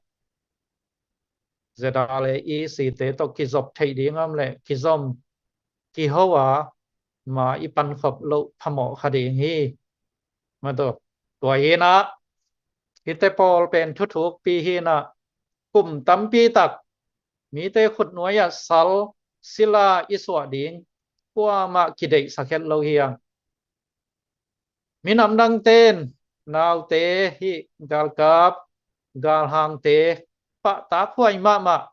ZRA le EC te tawh kizop theih ding om leh kizom kiho a, ma i pankhop loh phamawh kha ding hi. Mah tawh, tua hi-in ah hihte pawl pen thuthukpi hi-in ah, kum tampi tak mite khutnuai-ah sal sila i suah ding kuamah kideihsak het lo hi hang. Minam dangte in naute hih galkap, galhangte pahtakhuai mahmah,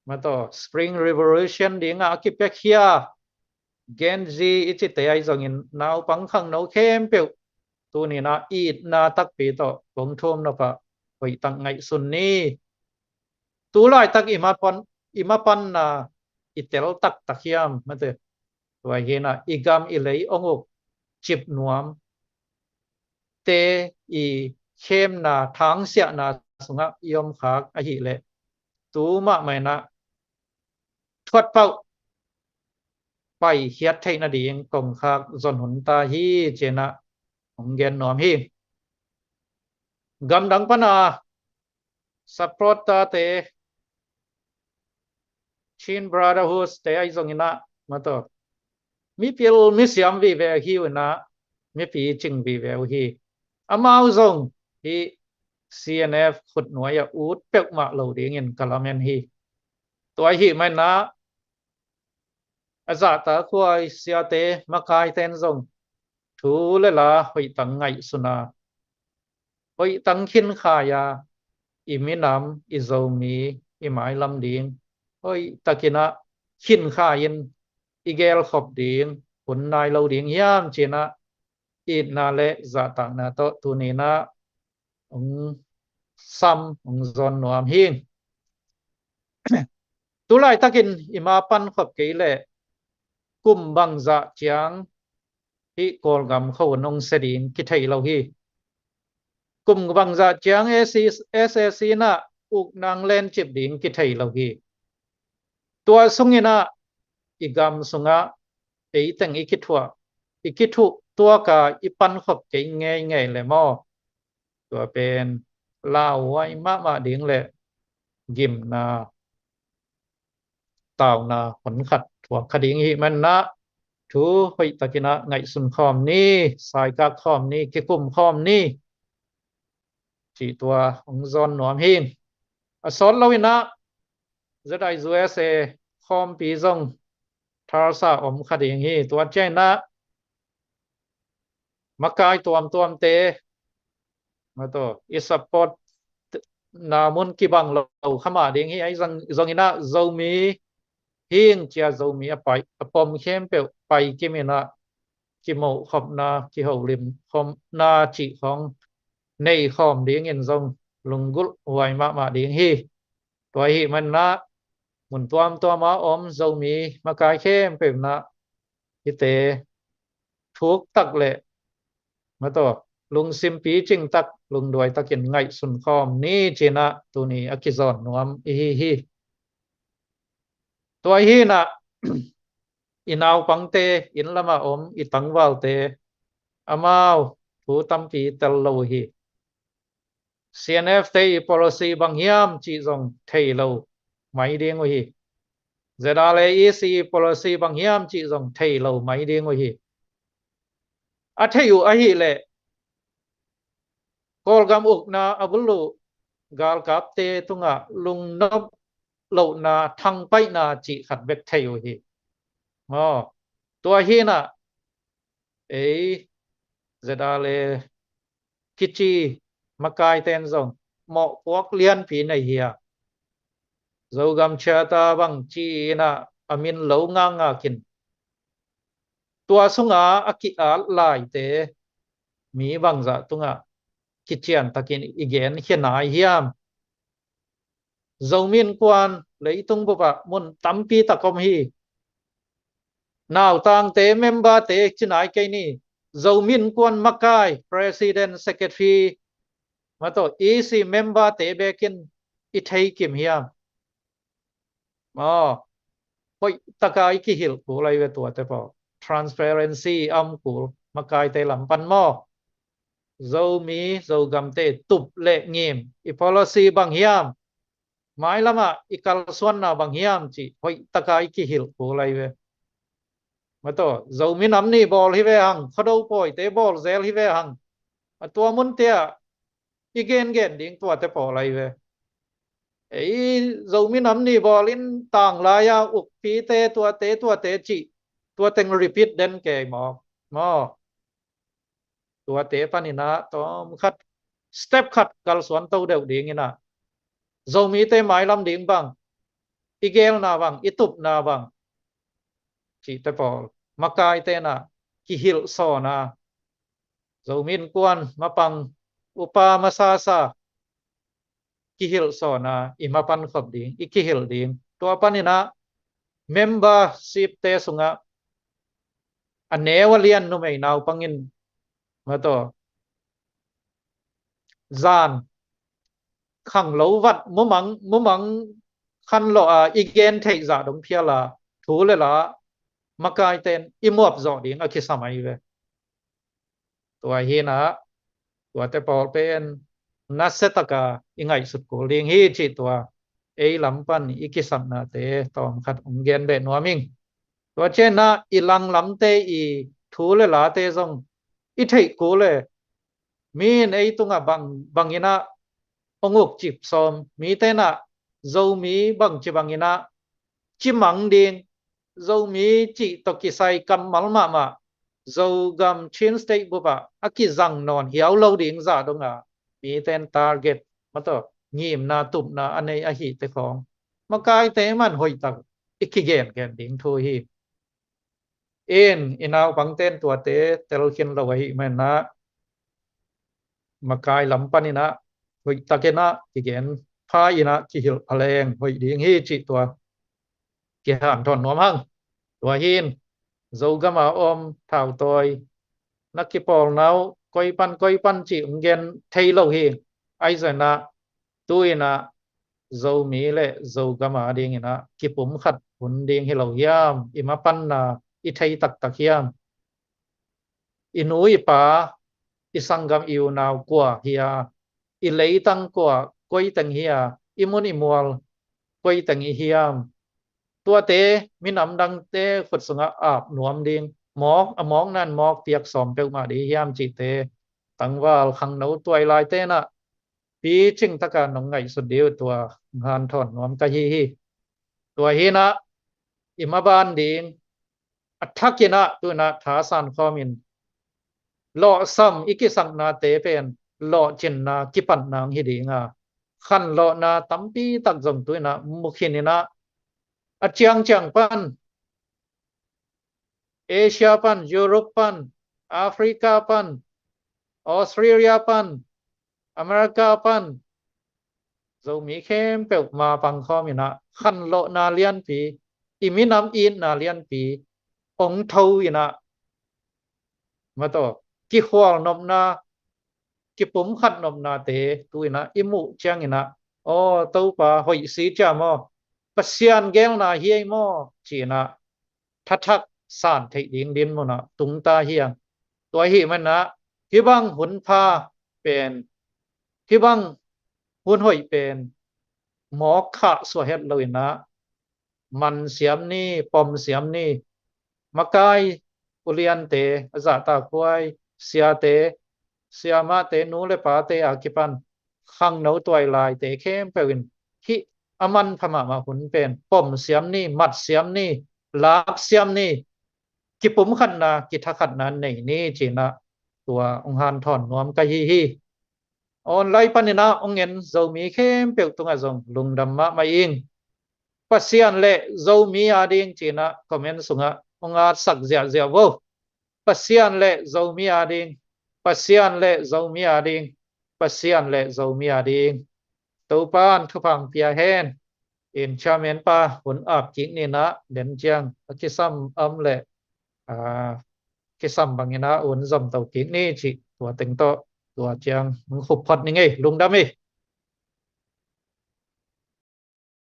mah tawh Spring Revolution dingah a kipiakhia Gen Z i cite ahi zongin naupang khangno khempeuh tuni-in ah itna takpi tawh kong thum nop ah hoihtak ngaihsun ni. Tu laitak i mapan, i mapanna i tel taktak hiam? Mah tawh, tua hi-in ah i gam i lei hong uk cip nuam te i khemna, thangsiahna sungah i om khak ahih leh, tu mahmah in ah thuat pauh paikhiat theih nading kongkhak zon hun ta hi ci-in ah hong gen nuam hi. Gamdang pan a supporter te, Chin Brotherhood te ahi zongin ah, mah tawh, mipil misiam vive uh hi-in ah, mipicing vive uh hi. Amau zong hih C N F khutnuai-ah ut peuhmah lo dingin ka lamen hi. Tua ahih manin ah a zahtakhuai siate, makaite in zong thu le la hoihtak ngaihsun a, hoihtak khinkhai a, i minam, i Zomi, i mailam ding hoihtakin ah khinkhai-in i gelkhop ding hun nai lo ding hiam ci-in ah itna le zahtakna tawh tuni-in ah hong sam hong zawn nuam hi. Tulaitakin i ma pan khop kei leh kum bangzah ciang hih Kawlgam khua nong se ding kithei lo hi. Kum bangzah ciang S A C in ah ukna hong lencip ding kithei lo hi. Tua sungin ah i gam sungah eiteng i kithuah, i kithuh tuaka i pan khop kei ngeingei le maw? Tua pen lauhuai mahmah ding le gimna, tauna hon khat thuak kha ding hi. Manah thu hoihtakin ah ngaihsun khawm ni, saikak khawm ni, kikum khawm ni, cih tua hong zawn nuam hi. A sawt loin ah Z I U S A khawmpi zong tharsa om kha ding hi. Tua ciangin ah makai tuamtuamte, mataw, i support na mun kibang lo kha mah ding hi. Ahi zong, zongin ah Zomi hing cia Zomi a pai, a pom khempeuh pai kimin ah kimoh khopna, kiholim khopna cih khawng nei khawm dingin zong lunggulh huai mahmah ding hi. Tua ahih manin ah mun tuamtuam a om Zomi makai khempeuh in ah hihte thuk tak le, mataw, lungsim picing tak, lungduai takin ngaihsun khawm ni ci-in ah tuni a kizawn nuam i hi hi. Tua hi-in ah i naupangte, inn lamah om i tangvalte, amau thu tampi tel lo uh hi. C N F te i policy bang hiam cih zong thei lo mai ding uh hi. Z R A E C i policy bang hiam cih zong thei lo mai ding uh hi. A thei uh ahih leh Kawlgam ukna a bul uh galkapte tungah lungnop lohna, thangpaihna cih khat bek thei uh hi. Maw, tua hi-in ah ei Z R A kici makaite in zong mawhpuak lianpi nei hi a, Zogam Charter bang ci-in ah a min lo ngakngak in, tua sunga a ki-at laite mi bangzah tungah kician takin i gen hi nai hiam? Zomi Innkuan leitung bupah mun tampi tak om hi. Nautangte, memberte ci nai kei ni. Zomi Innkuan makai, president, secretary, mataw, E C memberte bekin i thei kim hiam? Maw, hoihtaka i kihilh kul ahi ve tuate pawl. Transparency a om kul makaite lam pan maw? Zomi Zogamte tup le ngim i policy bang hiam? Mailamah i kalsuanna bang hiam cih hoihtaka i kihilh kul ahi ve. Mataw, Zomi Nam Ni bawl hi ve hang, Khuado pawite bawl zel hi ve hang. A tua munte ah i gengen ding tuate pawl ahi ve. Ei, Zomi Nam Ni bawl in, tanglai-a ukpite tuate, tuate cih, tua teng repeat den kei maw? Maw, tuate panin ah tawm khat, step khat kalsuan to deuh dingin ah Zomite mailam ding bang, i gelna bang, i tupna bang cihte pawl makaite in ah kihilh sawn a, Zomi Innkuan mapang upa masasa kihilh sawn a, i mapan khop ding, i kihilh ding. Tua panin ah membershipte sungah a neu a lian numei naupang in, mataw, zan khanglo vat mumang, mumang khanlawh a i gen theih zah dong phial a, thu le la makaite in i muap zawh ding a kisam ahi ve. Tua hi-in ah tuate pawl pen nasiataka i ngaihsut kul ding hi cih tua ei lam pan i kisapnate tawm khat hong gen beh nuam ing. Tua ciangin ah i langlamte i thu le late zong i theih kul e. Mi in ei tungah bang, bangin ah hong ukcip sawm, mite in ah Zomi bangci bangin ah cimang ding, Zomi cih tawh kisai kammal mahmah, Zogam Chin State bupah a kizang nawn hiau lo ding zah dong a, mite in target, mataw, ngimna tupna a nei ahihte khawng makaite man hoihtak i kigengen ding thu hi. In, i naupangte in tuate tel khin lo ahih manin ah makai lam panin ah hoih takin ah kigen pha in ah kihilh pha leng hoih ding hi cih tua kihanthawn nuam hang. Tua hi in Zogam a om thautawi na kipawlna uh koi pan koi pan cih hong gen thei lo hi. Ahi zongin ah tu in ah Zomi le Zogam a ding in ah kipumkhat hun ding hi lo hiam? I mapanna i thei taktak hiam? I nu i pa, i sanggam i unau kua hi a, i leitang kua koi teng hi a, i mun i mual koi teng i hiam? Tuate minam dangte khut sungah ap nuam ding, mawk a mawk nan mawk piak sawm peuhmah ding hiam cihte tangval khangno tuailaite in ah picing taka nong ngaihsut ding uh tua hanthawn nuam ka hi hi. Tua hi in ah i maban ding a thak in ah tu in ah thasan khawm in lawhsam i kisaknate pen lawhcinna kipatna hong hi ding a, khanlawhna tampi tak zong tu in ah mukhin in ah a ciangciang pan Asia pan, Europe pan, Africa pan, Australia pan, America pan, Zomi khempeuh ma pang khawm in ah khanlawhna lianpi, i minam itna lianpi hong tho in ah, mataw, kikhual nopna, kipumkhat nopnate tu in ah i muh ciang in ah, aw Topa, hoih si cia maw, Pasian gelna hi ei maw ci in ah thathak san theih ding dinmun ah tungta hi hang. Tua ahih man ah hih bang hun pha pen, hih bang hun hoih pen mawk khah suah het lo in ah man siam ni, pom siam ni. Makai uliante, a zahtakhuai siate, siamahte, nu le pate a kipan khangno tuailaite khempeuh in hih a manpha mahmah hun pen pom siam ni, mat siam ni, lak siam ni, kipumkhatna, kithakhatna nei ni ci in ah tua hong hanthawn nuam ka hi hi. Online pan in ah hong en Zomi khempeuh tungah zong lungdam mahmah ing. Pasian le Zomi a ding ci in ah comment sungah hong atsak ziahziah vo. Pasian le Zomi a ding, Pasian le Zomi a ding, Pasian le Zomi a ding. Topa'n thupha hong pia hen. In chairman pa hun ap kik ni in ah den ciang a kisam om le, ah, kisam bang in ah hun zom to kik ni cih tua teng tawh tua ciang hong khup phot ni ngei. Lungdam hi.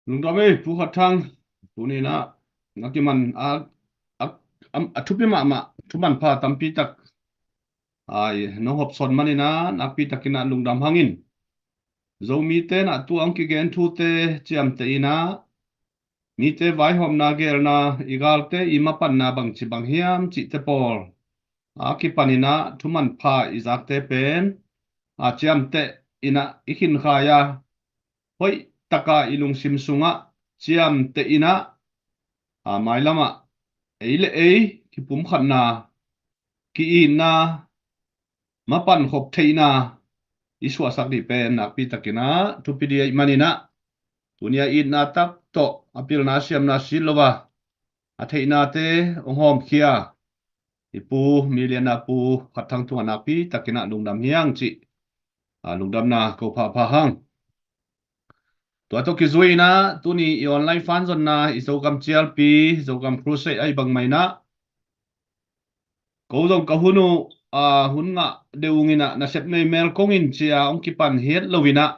Lungdam hi Pu Khat Thang. Tuni in ah na kiman a, a, a, a thupi mahmah, thuman pha tampi tak ai nong hopsawn man in ah nakpi takin ah lungdam hang in. Zomite in ah tu a hong kigen thute ciamteh in ah mite vaihawmna gelna, i galte i mapanna bangci bang hiam cihte pawl a kipan in ah thuman pha i zakte pen a ciamteh in ah i khinkhai a, hoih taka i lungsim sungah ciamteh in ah, a mailamah ei le ei kipumkhatna, ki-itna, mapan khop theihna i suahsak dih pen nakpi takin ah thupi dih ahih man in ah tuni a itna tak tawh a pilna siamna sit lo a, a theihnate hong hawmkhia i pu milianna Pu Khat Thang tungah nakpi takin ah lungdam hi hang cih, a, lungdamna ko phapha hang. Tua tawh kizui in ah tuni i online fan zonna i Zogam cialpi, Zogam Crusade ahih bang mah in ah ko zong ka hun uh, a, hun ngah deuh ung in ah nasep nei mel kong in ci a hong kipan hi het lo in ah,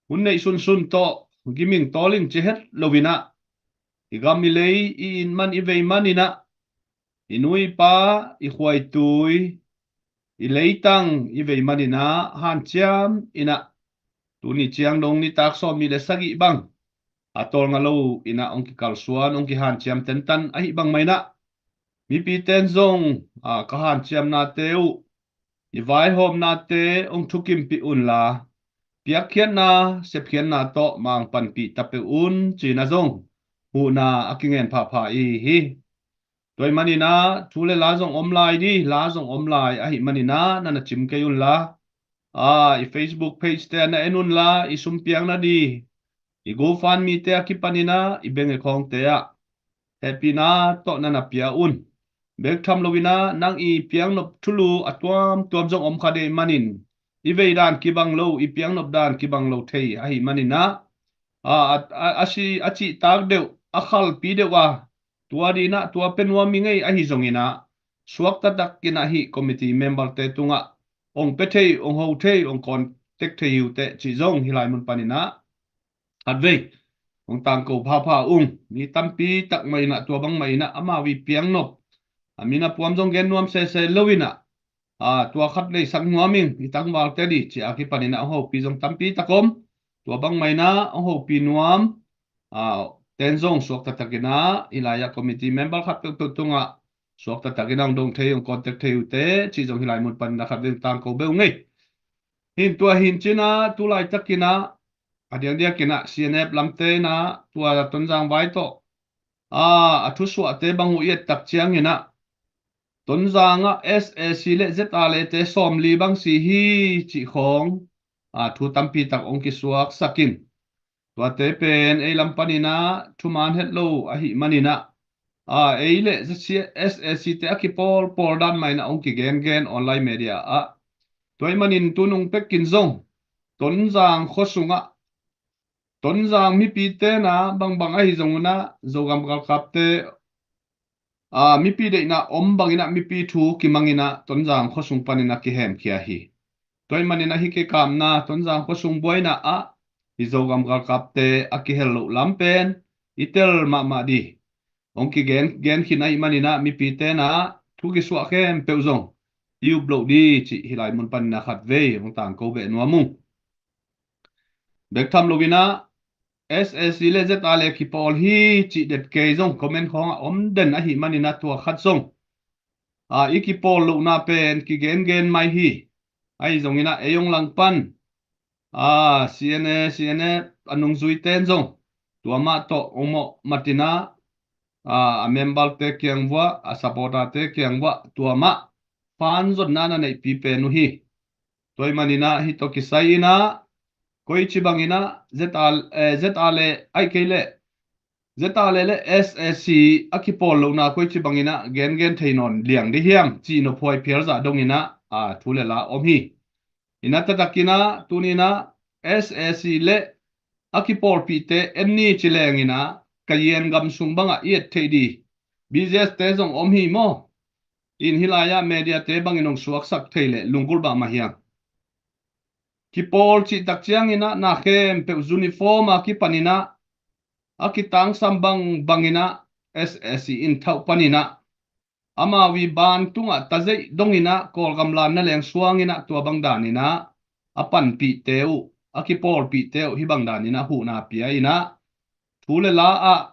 hun neih sunsun tawh giming tawl in ci het lo in ah, i gam i lei i it man i vei man in ah, i nu i pa, i khua i tui, i leitang i vei man in ah hanciam in ah, tuni ciang dong nitak sawmnih le sagih bang a tawlnga lo in ah hong kikalsuan, hong kihanciam tentan ahih bang mah in ah, mipite in zong, a, ka hanciamnate uh, i vaihawmnate hong thukimpih unla, piakkhiatna, sepkhiatna tawh mang panpih ta peuh un ci in ah zong huhna a kingen phapha i hi hi. Tua ahih man in ah thu le la zong om lai dih, la zong om lai ahih man in ah na na cim kei unla, a, i Facebook page te ah na en unla, i sumpiakna dih, i GoFundMe te a kipan in ah i bank account te ah hehpihna tawh na na pia un. Bek tham lo in ah nang i piaknop thulu a tuamtuam zong om kha dih ahih man in i vei dan kibang lo, i piangnop dan kibang lo thei ahi maninah, a, a, a, a, si, a cihtak deuh, a khalpi deuh a, tua dinah tua pe nuam i ngei ahi zonginah, suakta takinah hih committee member-te tungah ong pe thei, ong ho thei, ong contact thei hi uh teh cih zong hih lai mun paninah khatvei ong tangko phapha ung. Mi tampi tak mah inah tua bang mah inah amau i piangnop, a, mi na puam zong gen nuam sese lo inah, a, tua khat nei sak nuam ing, i tangvalte dih ci a kipaninah ong hopi zong tampi tak om. Tua bang mah inah ong hopi nuam, a, ten zong suakta takinah hih lai-ah committee member khat peuhpeuh tungah suakta takinah ong dong thei, ong contact thei uh teh cih zong hih lai mun paninah khatvei ong tangko beuh ung ei. Hin tua hin cinah tu laitakinah a diangdiakinah C N F lamte inah tua Tonzang vai tawh, a, a thusuahte bang uh i et tak cianginah Tonzangah S A C le Z R A te sawmli bang si hi cih khawng, a, thu tampi tak ong kisuaksak in. Tuate pen ei lam paninah thuman het lo ahi maninah, a, ei le S A C te a kipawlpawl dan mah inah ong kigengen online media ah. Tua ahih manin tunung pekin zong Tonzang khua sungah Tonzang mipite inah bangbang ahi zonginah Zogam galkapte, a, mipi deihna om banginah mipi thu kimanginah Tonzang khua sung paninah kihemkhia hi. Tua ahih maninah hih kikapna Tonzang khua sung buaina ah hih Zogam galkapte a kihel loh lam pen i tel mahmah dih. Ong kigen, gen khin ahih maninah mipite inah thu kisuah khempeuh zong i up loh dih cih hih lai mun paninah khatvei ong tangko beh nuam ung. Bek tham loinah S A C le Z R A kipawl hi cih det kei zong comment khawngah om den ahi maninah tua khat zong, a, i kipawl lohna pen kigengen mai hi. Ahi zonginah ei ong langpan, a, C N A, C N F a nungzuite in zong tua mah tawh ong mawh matinah, a, a member-te kiang vuah, a supporter-te kiang vuah tua mah fan zonna na neihpi pen uh hi. Tua ahih maninah hih tawh kisai inah koici banginah Z R, eh, Z R le, ahih kei leh Z R A le S A C a kipawl lohna koici banginah gengen thei nawn liang dih hiam cih nophuai phial zah donginah, a, thu le la om hi. Inah taktakinah tuninah S A C le a kipawlpihte en ni ci lenginah Kayin gam sung bangah i et theih dih B Z S te zong om hi maw? In hih lai-ah media-te bangin ong suaksak thei leh lunggulh mahmah hiam? Kipawl cih tak cianginah na khempeuh uniform a kipaninah a kitangsam bang banginah S A C in thauh paninah amau i ban tungah tazeih donginah Kawlgam lanna leng suanginah tua bang daninah a panpihte uh, a kipawlpihte uh hih bang daninah huhna pia inah thu le la ah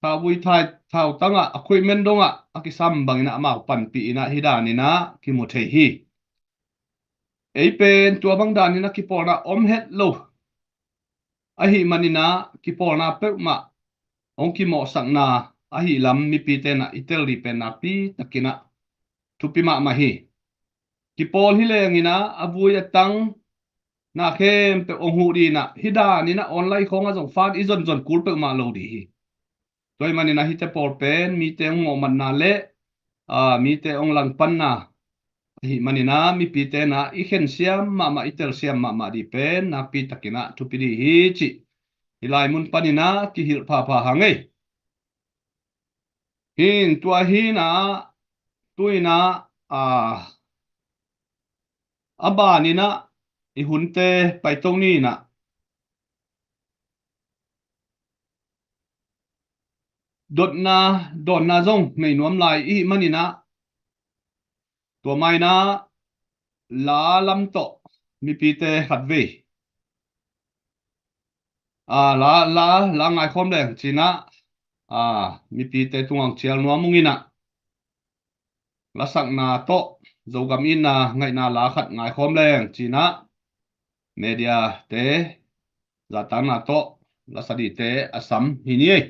thauvui thai, thautangah, a khuihmen dongah a kisam banginah amau panpih inah hih daninah kimu thei hi. Ei pen tua bang daninah kipawlna om het lo ahi maninah kipawlna peuhmah hong kimawhsakna ahi lam mipite inah i tel dih pen nakpi takinah thupi mahmah hi. Kipawl hi lenginah a vui a tang na khempeuh hong huh dinah hih daninah online khawngah zong fan i zonzon kul peuhmah lo dih hi. Tua ahih maninah hihte pawl pen mite hong mawhmatna le, a, mite hong langpanna ahi maninah mipite inah i khensiam mahmah, i telsiam mahmah dih pen nakpi takinah thupi dih hi cih hih lai mun paninah kihilh phapha hang ei. Hin tua hinah tuinah, a, a baninah i hunte paito ninah dotna dawnna zong nei nuam lai i hih maninah tua mainah la lam tawh mipite khatvei, a, la, la, la ngaikhawm leng cinah, a, mipite tungah hong cial nuam ung inah lasakna tawh Zogam itna ngaihna la khat ngaikhawm leng cinah mediate zatanna tawh lasa dihte a sam hi ni ei.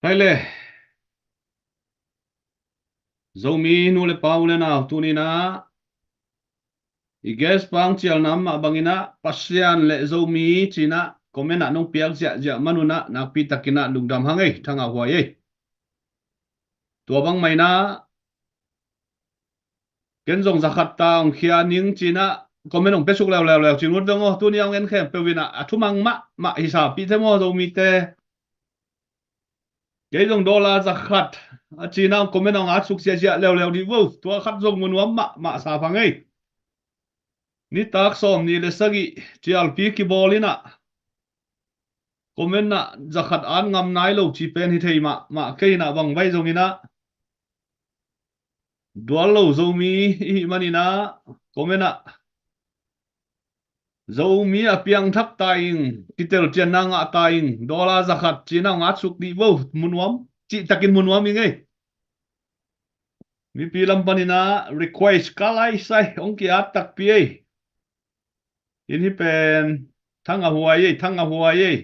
Hai le, Zomi nu le pa, u le nau, tuni-in ah i guest pa hong cialna mah bangin ah Pasian le Zomi ci-in ah comment ah nong piak ziahziah man un ah nakpi takin ah lungdam hang ei, thangah huai ei. Tua bang mah in ah ken zong zakhat ta hong khia ning ci-in ah comment hong pia suk leuleu leu cin ut veng aw. Tuni a hong en khempeuh in ah a thumang mahmah hi sapih thei maw Zomite? Kei zong dollar zakhat a ci-in ah comment hong atsuk ziahziah leuleu dih vo. Tua khat zong mu nuam mahmah sa phang ei. Nitak sawmnih le sagih cialpi kibawl in ah comment ah zakhat at ngam nai lo ci pen hi thei mahmah kei in ah, bang vai zongin ah dual lo Zomi i hih manin ah comment ah Zomi a piangthak ta ing, kitelcianna ngah ta ing, dollar zakhat ci-in ah hong atsuk dih vo, mu nuam, cihtakin mu nuam ing ei. Mipi lam panin ah request ka lai sai hong ki-at takpi ei. In hih pen thangah huai ei, thangah huai ei.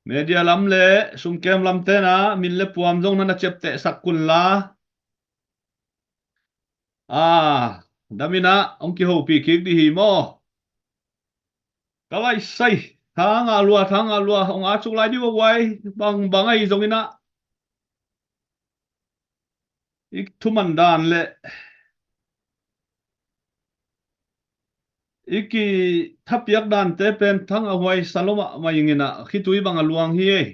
Media lam le sumkem lamte in ah min le puam zong na na ciaptehsak un la. A, dam in ah hong kihopih kik dih hi maw? Ka lai sai, thangah lua, thangah lua, hong atsuk lai dih vo huai, bang bang ahi zongin ah i thuman dan le i kithapiak dante pen thangah huai sa lo mahmah ing in ah, khitui bang a luang hi ei.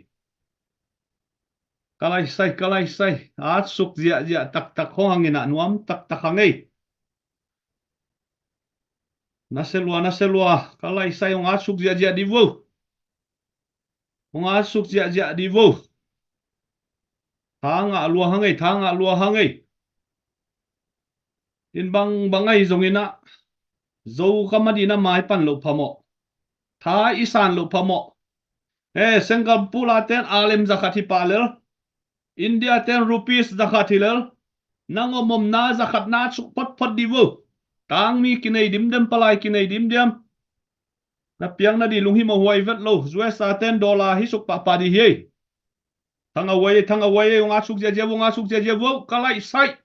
Ka lai sai, ka lai sai, atsuk ziahziah taktak hong hang in ah nuam taktak hang ei. Nasia lua, nasia lua, ka lai sai, hong atsuk ziahziah dih vo. Hong atsuk ziahziah dih vo. Thangah lua hang ei, thangah lua hang ei. In bang bang ahi zongin ah Zo kam a dih in ah mai pan loh phamawh, tha i san loh phamawh. He, Singapore a ten alem zakhat hi pah lel, India ten rupees zakhat hi lel. Nang om omna zakhat na atsuk photphot dih vo. Tangmi kinei dimdiam, palai kinei dimdiam. Na piang na dih lunghimawh huai vet lo. U S a ten dollar hi suk pahpah dih hi ei. Thangah huai ei, thangah huai ei, hong atsuk ziahziah vo, hong atsuk ziahziah vo, ka lai sai.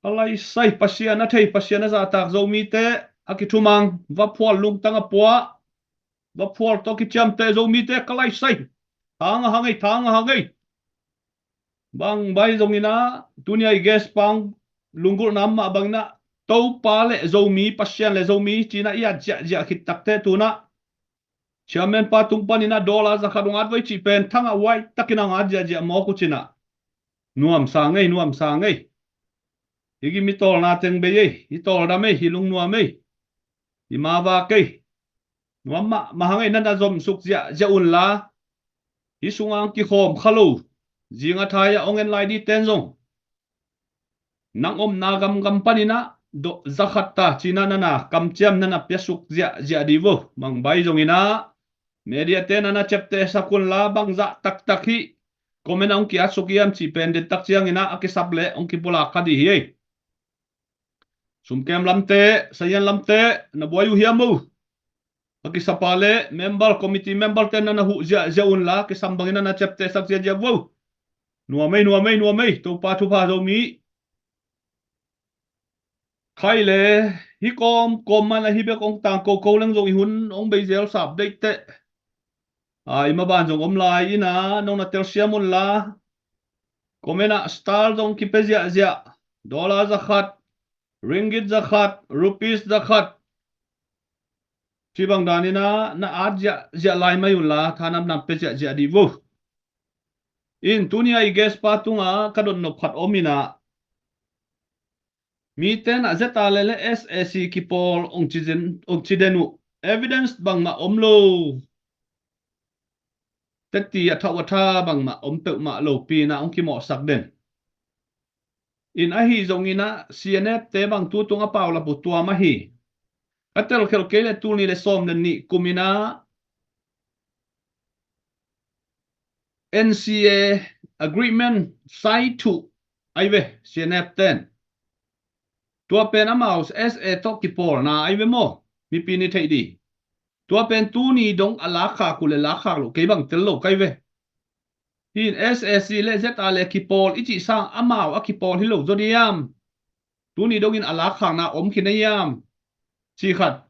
Ka lai sai, Pasian a thei, Pasian a zahtak Zomite a kithumang, vaphual lungtang a pua, vaphual tawh kiciamteh Zomite ka lai sai. Thangah hang ei, thangah hang ei. Bang vai zongin ah tuni a i guest pa hong lunggulhna mah bangin ah Topa le Zomi, Pasian le Zomi ci-in ah i at ziahziah khit takteh tu-in ah chairman pa tung panin ah dollar zakhat hong at vo ei cih pen thangah huai takin ah hong at ziahziah mawk uh cin ah nuam sa ing ei, nuam sa ing ei. Hih i mi tawlna teng bei ei, i tawldam ei, i lungnuam ei, i mavak ei. Nuam mahmah hang ei, na na zomsuk ziahziah un la. Hih sungah hong kikhawm kha lo, zing a thai ah hong en lai dih ten zong nang omna gamgam panin ah do-, zakhat ta ci-in ah na na kamciam na na piasuk ziahziah dih vo. Bang vai zongin ah media te na na ciaptehsak un la, bangzah taktak hih comment ah hong ki-atsuk hiam cih pen deihtak ciangin ah a kisap leh hong kipulak kha dih hi ei. Sumkem lamte, sayan lamte, na buai uh hiam maw? A kisap a leh member, committee member te na na huh ziahziah un la, kisam bangin na na ciaptehsak ziahziah vo. Nuam ei, nuam ei, nuam ei, Topa thupha Zomi. Khai le, hih kawmkawm man a hih bek hong tang koko leng zong i hun hong bei zel sap deihteh. A, i maban zong om lai in ah nong na telsiam un la. Comment ah star zong kipia ziahziah. Dollar zakhat, ringgit zakhat, rupees zakhat, cih bang danin ah na at ziahziah lai mai un la, thanamnam pia ziahziah dih vo. In tuni a i guest pa tungah ka dotnop khat om in ah, mite in ah Z R le le S A C kipawl hong ci den, hong ci den uh, evidence bangmah om lo. Teti a thauh a tha bangmah om peuhmah lopi in ah hong kimawhsak den. In ahi zongin ah C N F te bang tu tung a paulap uh tua mah hi. Ka telkhelh kei leh tul nih le sawm le nih kum in ah N C A agreement sign thuh ai ve C N F ten. Tua pen amau S A tawh kipawlna ai ve maw? Mipi in i theih dih. Tua pen tuni dong a lakkhak uh le lakkhak loh kei bang tel lo kai ve. Hi in S A C le Z R le kipawl i cih sang amau a kipawl hi lo zaw diam? Tuni dongin a lakkhakna om khin a hiam? Ci khat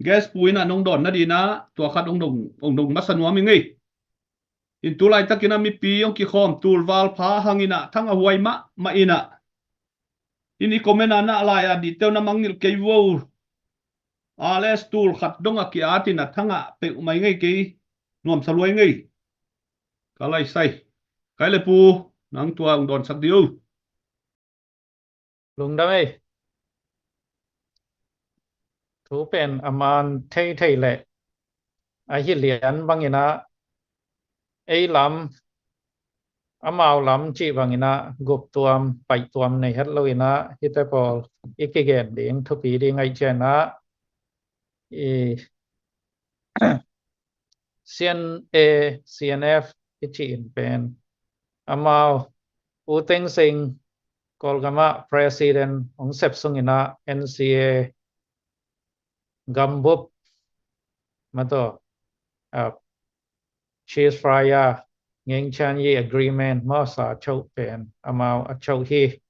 guest pu in ah nong dawn nadinah tua khat hong dong, hong dong masa nuam i ngei. In tu laitakin ah mipi hong kikhawm tulval pha hangin ah thang a huai mahmah in ah, in i comment ah na lai ah detail na mangngilh kei vo. R S tul khat dong a ki-atin ah thang ah peuhmah i ngei kei, nuamsa lua i ngei. Ka laisai. Kai le pu, nang tua hong dawnsak dih o. Lungdam ei. Thu pen a man theithei leh ahi lian bangin ah ei lam, amau lam cih bangin ah gup tuam, paih tuam nei het lo in ah hihte pawl i kigen ding thupi ding ahih ciangin ah i C N A, C N F i cih in pen amau U Thein Sein Kawlgam ah president hong sep sungin ah N C A gambup mataw, ah, ceasefire, Ngengchanyie Agreement maw, sa choh pen amau a choh hi.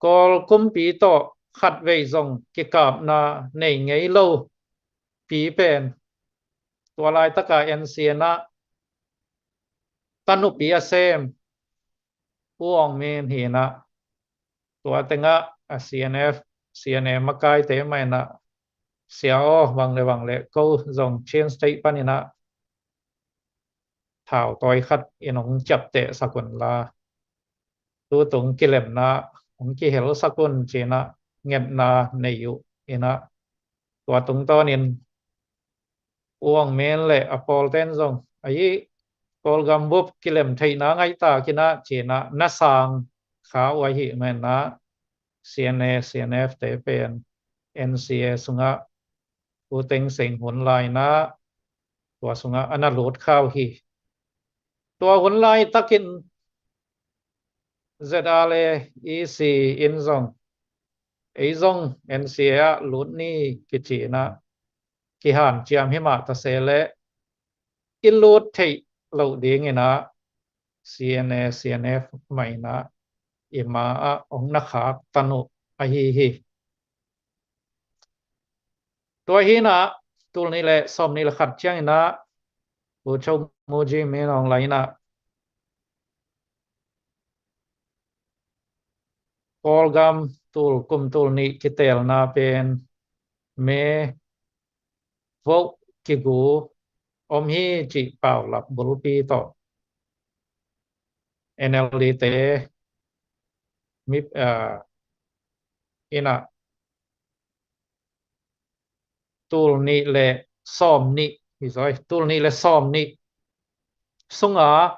Kawl kumpi tawh khatvei zong kikapna nei ngei lo pi pen tua laitaka N C A in ah tanupi a sem U Aung Min hi in ah, tua tengah a C N F, C N A makaite mah in ah, sia aw, bang le bang le ko zong Chin State panin ah thautawi khat in hong ciaptehsak un la, tutung kilemna hong kihelsak un ci in ah ngetna nei uh in ah, tua tungtawnin U Aung Min le a pawlten zong ahi Kawlgam bup kilem theihna ngaihtak in ah ci in ah na sang kha uh ahih manin ah C N A, C N F te pen N C A sungah U Thein Sein hun lai in ah tua sungah a na lut kha uh hi. Tua hun laitakin Z R A E C in zong, ei zong N C A ah lut ni kici in ah kihanciam hi mah ta se leh i lut theih loh ding in ah C N A, C N F mah in ah i ma ah hong na khak tan uh ahi hi. Tua hi in ah tul nih le sawm nih le khat ciangin ah Pu Cho Mu Ji Min Aung Hlaing in ah Kawlgam tul kum tul nih kiteelna pen May vote kigu om hi cih paulap bulpi tawh N L D te mi, ah, in ah tul nih le sawm nih hi zaw, tul nih le sawm nih sunga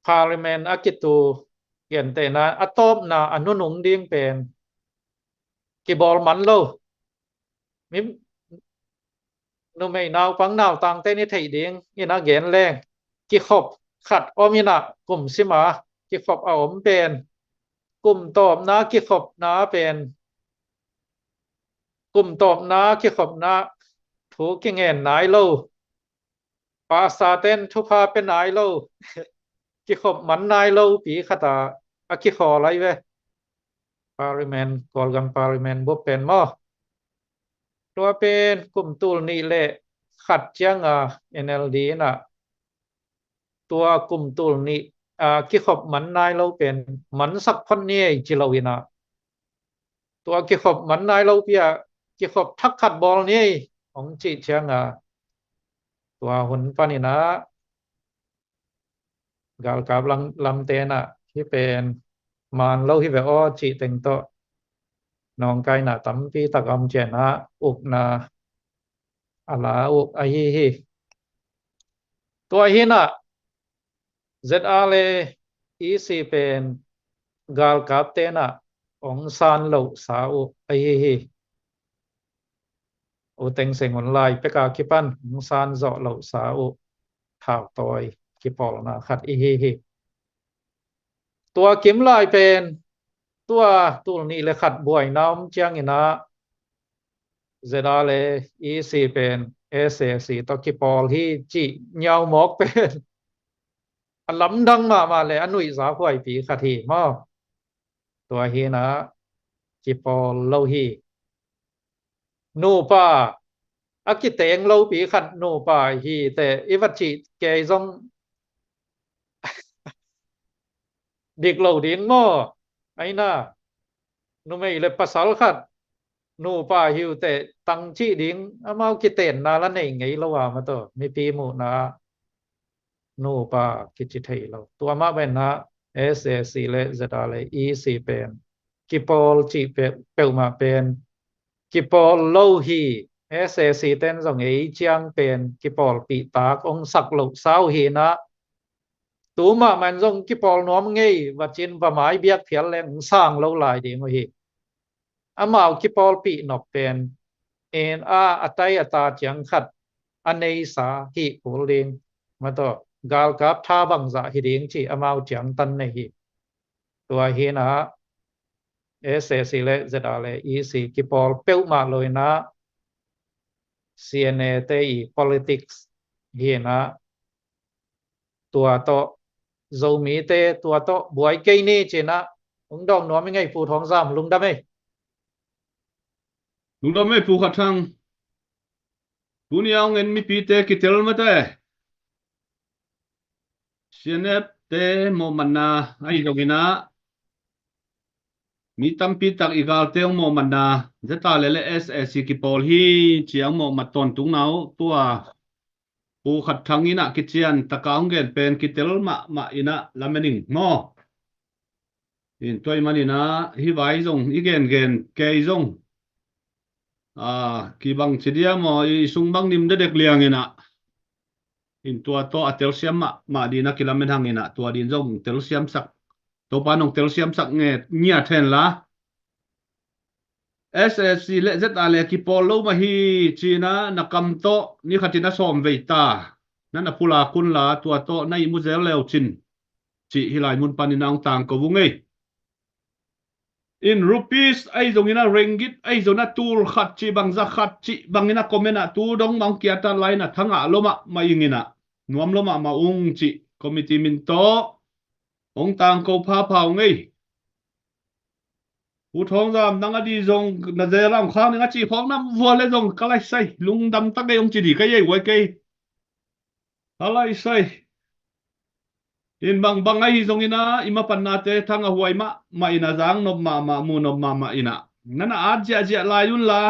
Parliament a kitu gentehna a tawpna a nunung ding pen kibawl man lo. Mi numei naupang nautangte ni theih ding in a gen leng kikhop khat om in ah kum sima kikhop a om pen kum tawpna kikhopna pen kum tawpna kikhopna thu kingen nai lo. Pastor ten thupha pe nai lo. Kikhop man nai lo pi khata a kikhawl lai ve. Parliament, Kawlgam Parliament bup pen maw. Tua pen kum tul nih le khat cianga N L D in ah tua kum tul nih, ah, kikhop man nai lo pen mansak phot ni ei ci lo in ah tua kikhop man nai lo pi ah kikhop thak khat bawl ni ei hong cih cianga tua hun panin ah galkap lam, lamte in ah hih pen man lo hi ve aw cih teng tawh nawngkaina tampi tak a om ciangin ah ukna a la uh ahi hi. Tua hi in ah Z R A E C pen galkapte in ah hong san lohsa uh ahi hi. U Thein Sein hun lai peka kipan hong san zawh lohsa uh thautawi kipawlna khat ihi hi. Tua kim lai pen tua tul nih le khat buaina om ciangin ah Z R A E C pen S A C tawh kipawl hi cih ngiau mawk pen a lamdang mahmah le a nuihza huaipi khat hi maw. Tua hi na kipawl lo hi. Nupa a kiteng lopi khat nupa hi teh i va cih kei zong dik lo ding maw? Aina numei le pasal khat nupa hi uh teh tang cih ding amau kitenna la nei ngei lo a, maw taw, mipi muhna nupa kici thei lo. Tua mah bangin ah S A C le Z A le E C pen kipawl cih peuhmah pen kipawl lo hi. S A C ten zong ei ciang pen kipawlpih tak ong sak loh sau hi na, tu mahmah in zong kipawl nuam ngei va cin va mai biak phial leng sang lo lai ding uh hi. Amau kipawlpih nop pen en a, a tai a ta ciang khat a neisa hih kul ding, maw taw, galkap tha bangzah hi ding cih amau ciangtan nei hi. Tua hi na S A C le Z A le E C kipawl peuhmah lo hi na C N A te i politics hi na tua tawh Zomite tua tawh buai kei ni ci na ong dawng nuam i ngei, Pu Thawngzam, lungdam ei. Lungdam ei Pu Khat Thang. Tuni a ong en mipite kitel mate. C N F te mawhmatna ahi zongin ah mi tampi tak i galte ong mawhmatna Z A le le S A C kipawl hi ci a ong mawhmat tawntung na uh tua Pu Khat Thang in ah kician taka ong gen pen kitel mahmah in ah lamen ing maw. In tua ahih manin ah hih vai zong i gengen kei zong a kibang ci diam aw, i sung bang nim dedek liang in ah in tua tawh a telsiam mahmah ding in ah kilamen hang in ah tua ding zong telsiamsak, Topa nong telsiamsak ngiat hen la. S A C le Z A le kipawl lo mah hi ci na na kam tawh ni khat in a sawm vei ta na na pulak un la, tua tawh na ihmu zel le uh cin cih hih lai mun panin a ong tangko uh ngei. In rupees ahi zongin ah, ringgit ahi zongin ah, tul khat cih bang, za khat cih bangin ah comment ah tu dong mah ong kiat lai in ah, thangah lo mahmah ing in ah, nuam lo mahmah ung cih committee min tawh ong tangko phapha ung ei. Pu Thawngzam, nang a di zong na zel a ong khang ning a cih khawng nam vua le zong ka lai sai, lungdam tak ei ong ci di ka ei, huai kei. A lai sai. In bang bang ahi zongin ah i mapannate thangah huai mahmah in ah, zang nop mahmah, mu nop mahmah in ah, na na at ziahziah lai un la.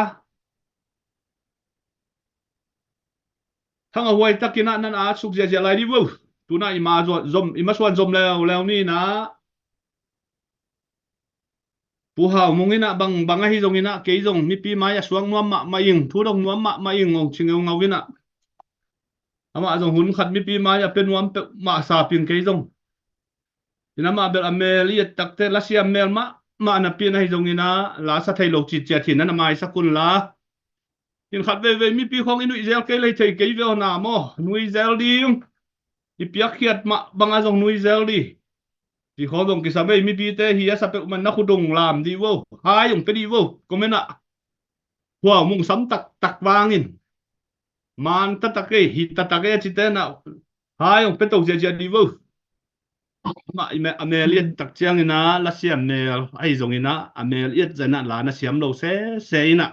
Thangah huai takin ah na na at suk ziahziah lai dih vo. Tu in ah i ma zom, i masuan zom leuleu ni in ah. Pu Hau Mung in ah bang bang ahi zongin ah kei zong mipi mai ah suang nuam mahmah ing, thu dong nuam mahmah ing ong ci ngeungau in ah. Amah zong hun khat mipi mai ah pia nuam peuhmah sa ping kei zong. In amah bel a mel i et takte lasiam mel mahmah napi in ahi zongin ah la sa thei lo ciciat hi na na maisak un la. In khat veivei mipi khawng i nuih zel kei lei thei kei ve aw na maw, nuih zel ding. I piakkhiat mah bang a zong nuih zel dih. Ci khawng zong kisam ei, mipite hi a sa peuhmah na khut ung lam dih vo. Hai ung pia dih vo. Comment ah Pu Hau Mung sam taktak vangin, man taktak ei, hi taktak ei a cite na hai ung pia to ziahziah dih vo. Amah i me-, a mel i et tak ciangin ah lasiam mel ahi zongin ah a mel i et zah in ah la na siam lo sese in ah.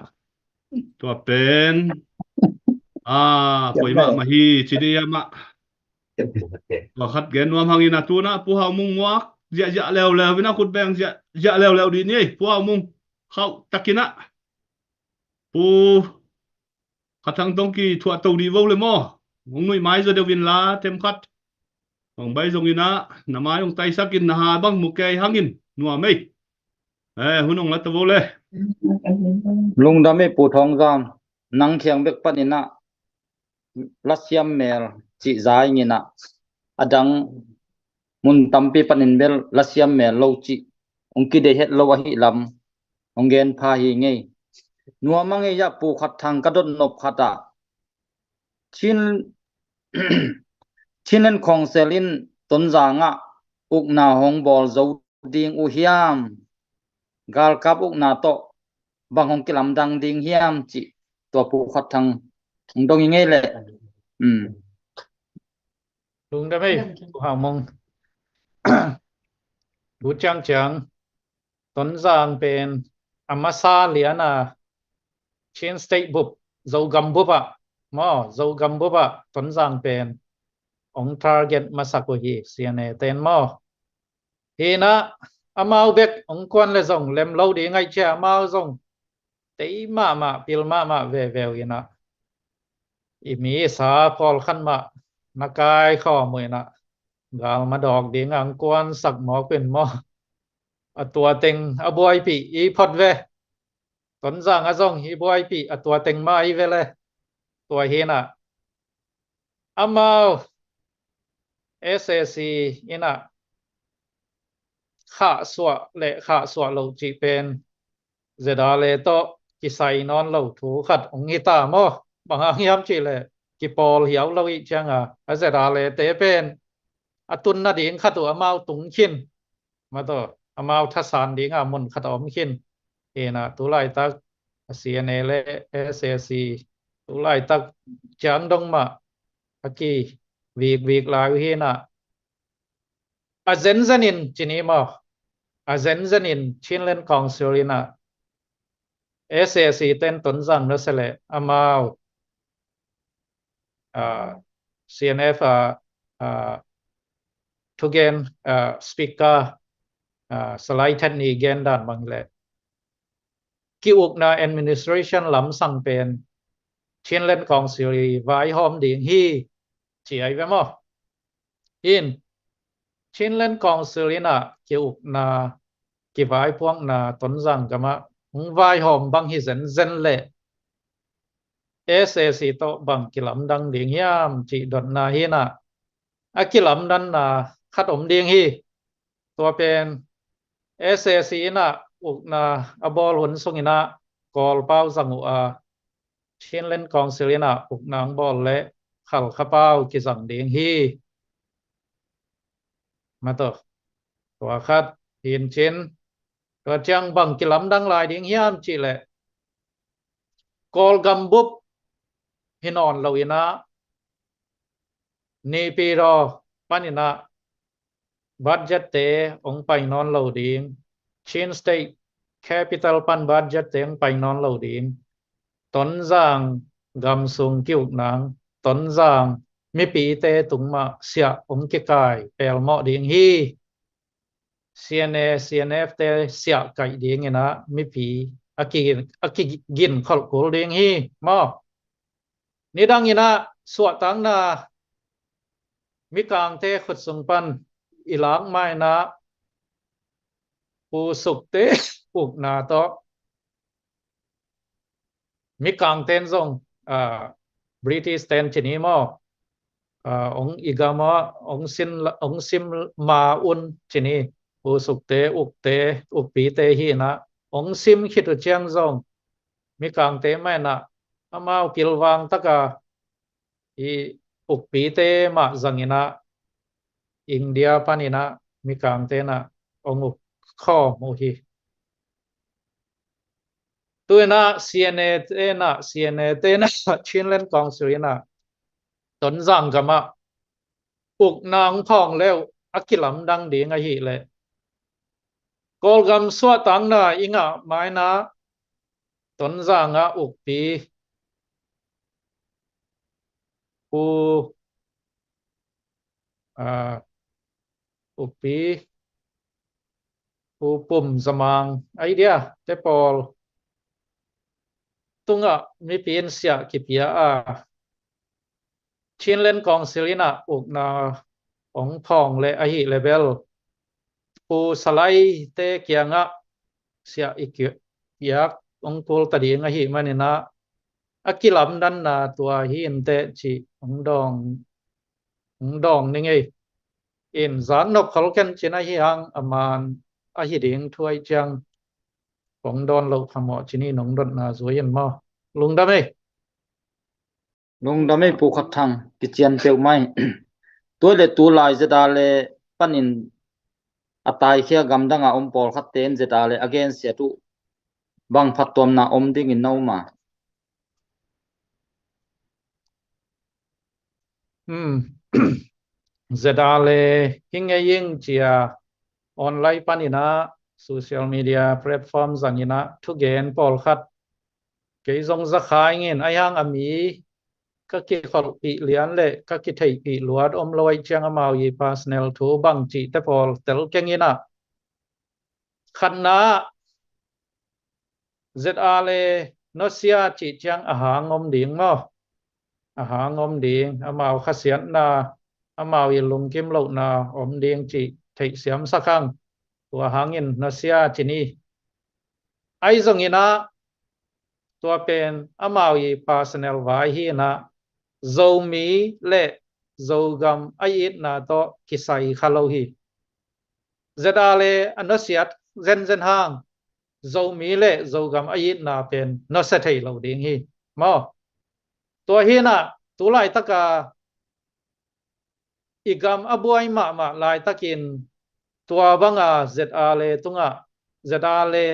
Tua pen a poi mahmah hi ci dih amah. Tua khat gen nuam hang in ah, tu in ah Pu Hau Mung muak ziahziah leuleu in ah, khut beng ziah, ziah leuleu dih ni ei. Pu Hau Mung khauh takin ah Pu Khat Thang tawh kithuah to dih vo le maw. Hong nuih mai zaw deuh in la themkhat. Hong bai zongin ah na mai hong taisak in, na ha bang mu kei hangin nuam ei. Eh, hun hong la ta vo le. Lungdam ei Pu Thawngzam, nang kiang bek panin ah lasiam mel cih za ing in ah, a dang mun tampi panin bel lasiam mel lo cih ong kideih het lo ahi lam ong gen pha hi ngei. Nuam a ngei ah Pu Khat Thang, ka dot nop khat ah Chin, Chinland Council in Tonzang ah ukna hong bawl zo ding uh hiam? Galkap ukna tawh bang hong kilamdang ding hiam cih tua Pu Khat Thang hong dong i ngei leh. Um. Lungdam ei, Pu Hau Mung. Tu ciangciang Tonzang pen a masa lian a Chin State bup, Zogam bup ah maw, Zogam bup ah Tonzang pen hong target masak uh hi, C N A ten maw. Hi in ah amau bek hong kuan le zong lem lo ding ahih ciang amau zong tei mahmah, pil mahmah veve uh in ah, i mi i sa pawlkhat mah na kaikhawm uh in ah, gal madawk ding a hong kuansak mawk uh in maw. A tua teng a buaipih i phot ve. Tonzang ah zong i buaipih a tua teng mah i ve le. Tua hi in ah amau S A C in ah khahsuah le khahsuah loh cih pen Z R A tawh kisai nawn lo thu khat hong hi ta maw. Bang hang hiam cih leh kipawl hiau lo ih ciang a, a Z R A te pen a tun nading khat uh amau tung khin. Maw, amau thasan ding a mun khat a om khin. Hi in ah tu laitak a C N A le S A C tu laitak ciang dong mah a kivikvik lai uh hi in ah, a zenzen in ci ni maw, a zenzen in Chinland Council in ah S A C ten Tonzang nusia le amau, ah, C N F, ah, ah, thugen, ah, speaker, ah, Salai Then Ni gen dan bang le, ki-ukna administration lamsang pen Chinland Council i vaihawm ding hi, ci ai ve maw. In Chinland Council in ah ki-ukna, kivaipuakna Tonzang gam ah hong vaihawm bang hi zenzen le S A C tawh bang kilamdang ding hiam cih dotna hi in ah, a kilamdanna khat om ding hi. Tua pen S A C in ah ukna a bawl hun sung in ah Kawlpau zang uh a, Chinland Council in ah ukna hong bawl le Khalkha pau kizang ding hi. Maw, tua khat hi in cin, tua ciang bang kilamdang lai ding hiam cih leh, Kawlgam bup hi nawn lo in ah Naypyidaw pan in ah budget te hong pai nawn lo ding, Chin State capital pan budget te hong pai nawn lo ding, Tonzang gam sung ki-ukna, Tonzang mipite tung mah siah hong kikai pelmawh ding hi. C N A, C N F te siah kaih ding in ah mipi a ki, a kigin kholh kul ding hi maw. Nidang in ah suahtakna Mikangte khut sung pan i lak ma in ah Pu Sukte ukna tawh Mikangte in zong, ah, British ten ci ni maw, ah, hong i gam ah hong sim, hong sim ma un ci ni, Pu Sukte, Ukte, Ukpite hi in ah hong sim khit uh ciang zong Mikangte ma in ah amau pilvang tak a i Ukpite mah zang in ah India pan in ah Mikangte in ah hong uk khawm uh hi. Tu in ah C N A te in ah, C N A te in ah Chinland Council in ah Tonzang gam ah ukna hong phawng le uh a kilamdang ding ahih leh, Kawlgam suahtakna i ngah ma in ah Tonzang ah ukpi Pu, ah, Ukpi Pu Pum Za Mang, ai dia, te pawl tungah mipi in siah kipia a, Chinland Council in ah ukna hong phawng le ahih leh bel Pu Salai te kiangah siah i kipiak hong kul ta ding ahih man in ah, a kilamdanna tua hi inteh cih hong dawng, hong dawng ning ei. In zan nop khol ken cin ahi hang a man ahi ding thu ahih ciang kong dawn loh phamawh ci ni, nong dotna zui in maw. Lungdam ei. Lungdam ei Pu Khat Thang, kician peuhmah hi. Tua leh tu lai Z R A panin a taikhia gamdang a om pawlkhatte in Z R A a gensiat uh bang phattuamna om dingin na um a? Hmm. ZRA le hi ngei ing ci-a online panin ah, social media platform zangin ah thugen pawlkhat kei zong za kha ing in, ahi hang a mi ka kikholhpih lian le ka kitheihpih luat om lo ahih ciang amau i personal thu bang cihte pawl tel keng in ah, khatna ah ZRA le nusia cih ciang a hang om ding maw? A hang om ding, amau khasiatna, amau i lungkim lohna om ding cih theihsiam sak hang. Tua hangin nusia ci ni. Ahi zongin ah tua pen amau i personal vai hi in ah, Zomi le Zogam a itna tawh kisai kha lo hi. ZRA le a nusiat zenzen hang, Zomi le Zogam a itna pen nusia thei lo ding hi maw? Tua hi in ah, tu laitaka i gam a buai mahmah laitakin tua banga ZRA le tungah, ZRA le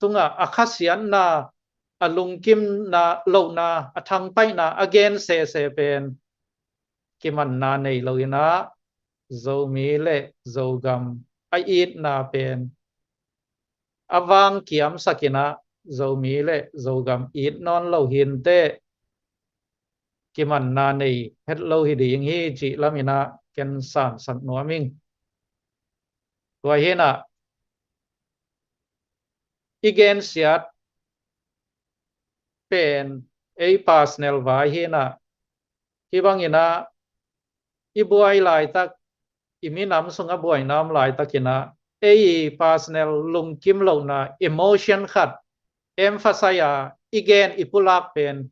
tungah a khasiatna, a lungkimna lohna, a thangpaihna a gen sese pen kimanna nei lo in ah, Zomi le Zogam a itna pen a vang kiamsak in ah, Zomi le Zogam it nawn lo hi inteh, kimanna nei het lo hi ding hi cih lam in ah ken sansak nuam ing. Tua hi in ah, i gensiat pen ei personal vai hi in ah, hih bang in ah i buai laitak, i minam sungah buaina om laitakin ah, ei personal lungkim lohna, emotion khat emphasize a i gen i pulak pen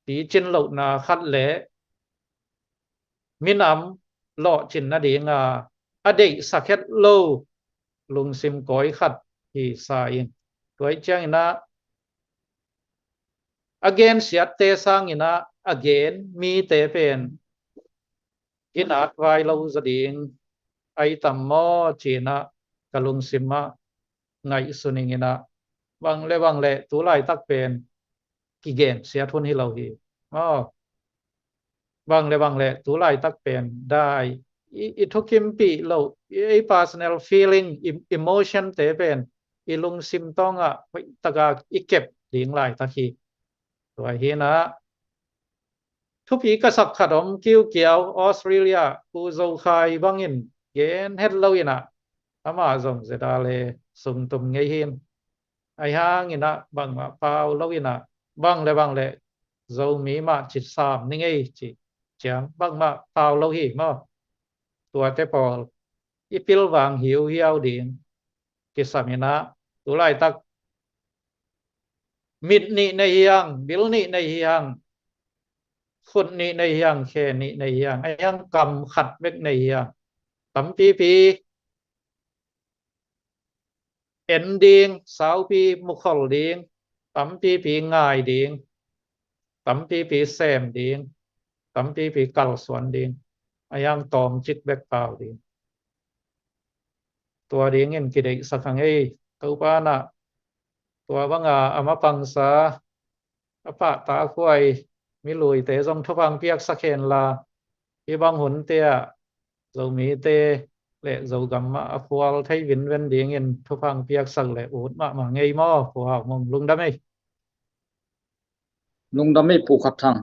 picin lohna khat le minam lawhcin nadinga a deihsak het lo lungsim kawi khat hi sa ing. Tua ahih ciangin ah, a gensiatte sangin ah a gen mite pen i nak vai lo zaw ding ahi tam maw ci-in ah ka lungsim ah ngaihsun ing in ah, bang le bang le tu laitak pen kigensiat hun hi lo hi. Aw, bang le bang le tu laitak pen dai i, i thukimpih loh, i, i personal feeling, i, emotion te pen i lungsim tawngah hoihtaka i kep ding laitak hi. Tua hi in ah, thupi ka sak khat om, Kiukiau, Australia, Pu Zo Khai bangin gen het lo in ah, amah zong ZRA le sungtum ngei hi in, ahi hangin ah bangmah pau lo in ah, bang le bang le Zomi mah ci sam ni ngei ci ciang bangmah pau lo hi maw? Tuate pawl i pilvang hiuhiau ding kisam in ah, tu laitak mit nih nei hi hang, bil nih nei hi hang, khut nih nei hi hang, khe nih nei hi hang, ahi hang kam khat bek nei hi hang. Tampipi en ding, saupi mukhol ding, tampipi ngai ding, tampipi sem ding, tampipi kalsuan ding, ahi hang tawmcik bek pau ding. Tua dingin kideihsak hang ei. Topa in ah tua banga a mapangsa, a pahtakhuai miluite zong thupha piaksak hen la, hih bang hunte ah Zomite le Zogam ah a khual thei vinven dingin thupha piaksak le ut mahmah ngei maw, Pu Hau Mung? Lungdam ei. Lungdam ei, Pu Khat Thang.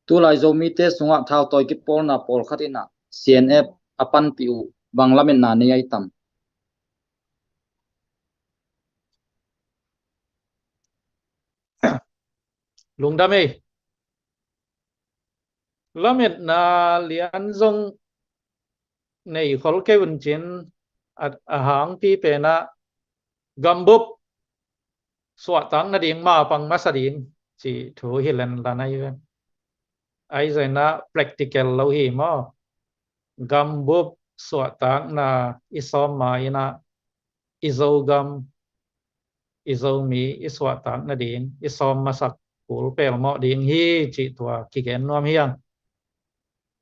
Tulai Zomite sungah thautawi kipawlna pawlkhat in ah CNF a panpih uh bang lametna nei ahi tam? Lungdam ei. Lametna lian zong nei khol kei un cin, a, a hangpi pen ah gambup suahtak nading mapang masa ding cih thu hi lenlan ahi ve. Ahi zongin ah practical lo hi maw? Gambup suahtakna i sawm ma in ah i Zogam, i Zomi i suahtak nading i sawm masak kul pelmawh ding hi cih tua kigen nuam hi hang.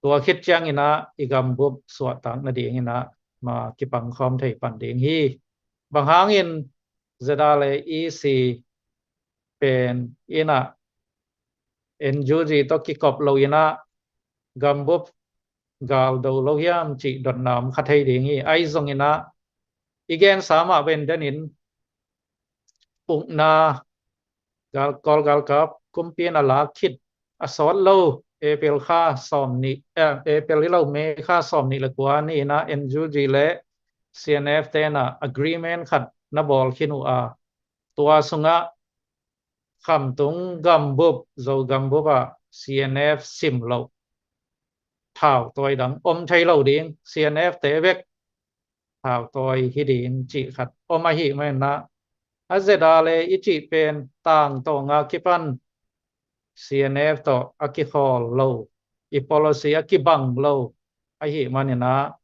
Tua khit ciangin ah i gambup suahtak nadingin ah ma kipangkhawm thei pan ding hi. Bang hangin ZRA le EC pen in ah NUG tawh kikop lo in ah gambup gal do lo hiam cih dotna om kha thei ding hi. Ahi zongin ah i gensa mah bang denin ukna gal, Kawl galkap kumpi in a lak khit a sawt lo April kha sawm nih, eh, April hi lo, May kha sawm nih le kua ni in ah N U G le C N F te in ah agreement khat na bawl khin uh a, tua sungah Khamtung gambup, Zo gambup ah C N F sim loh thautawi dang om thei lo ding, C N F te bek thautawi hi ding cih khat om ahih manin ah, a Z R A i cih pen tangtawng a kipan C N F tawh a kikhawl lo, i policy a kibang lo ahih manin ah,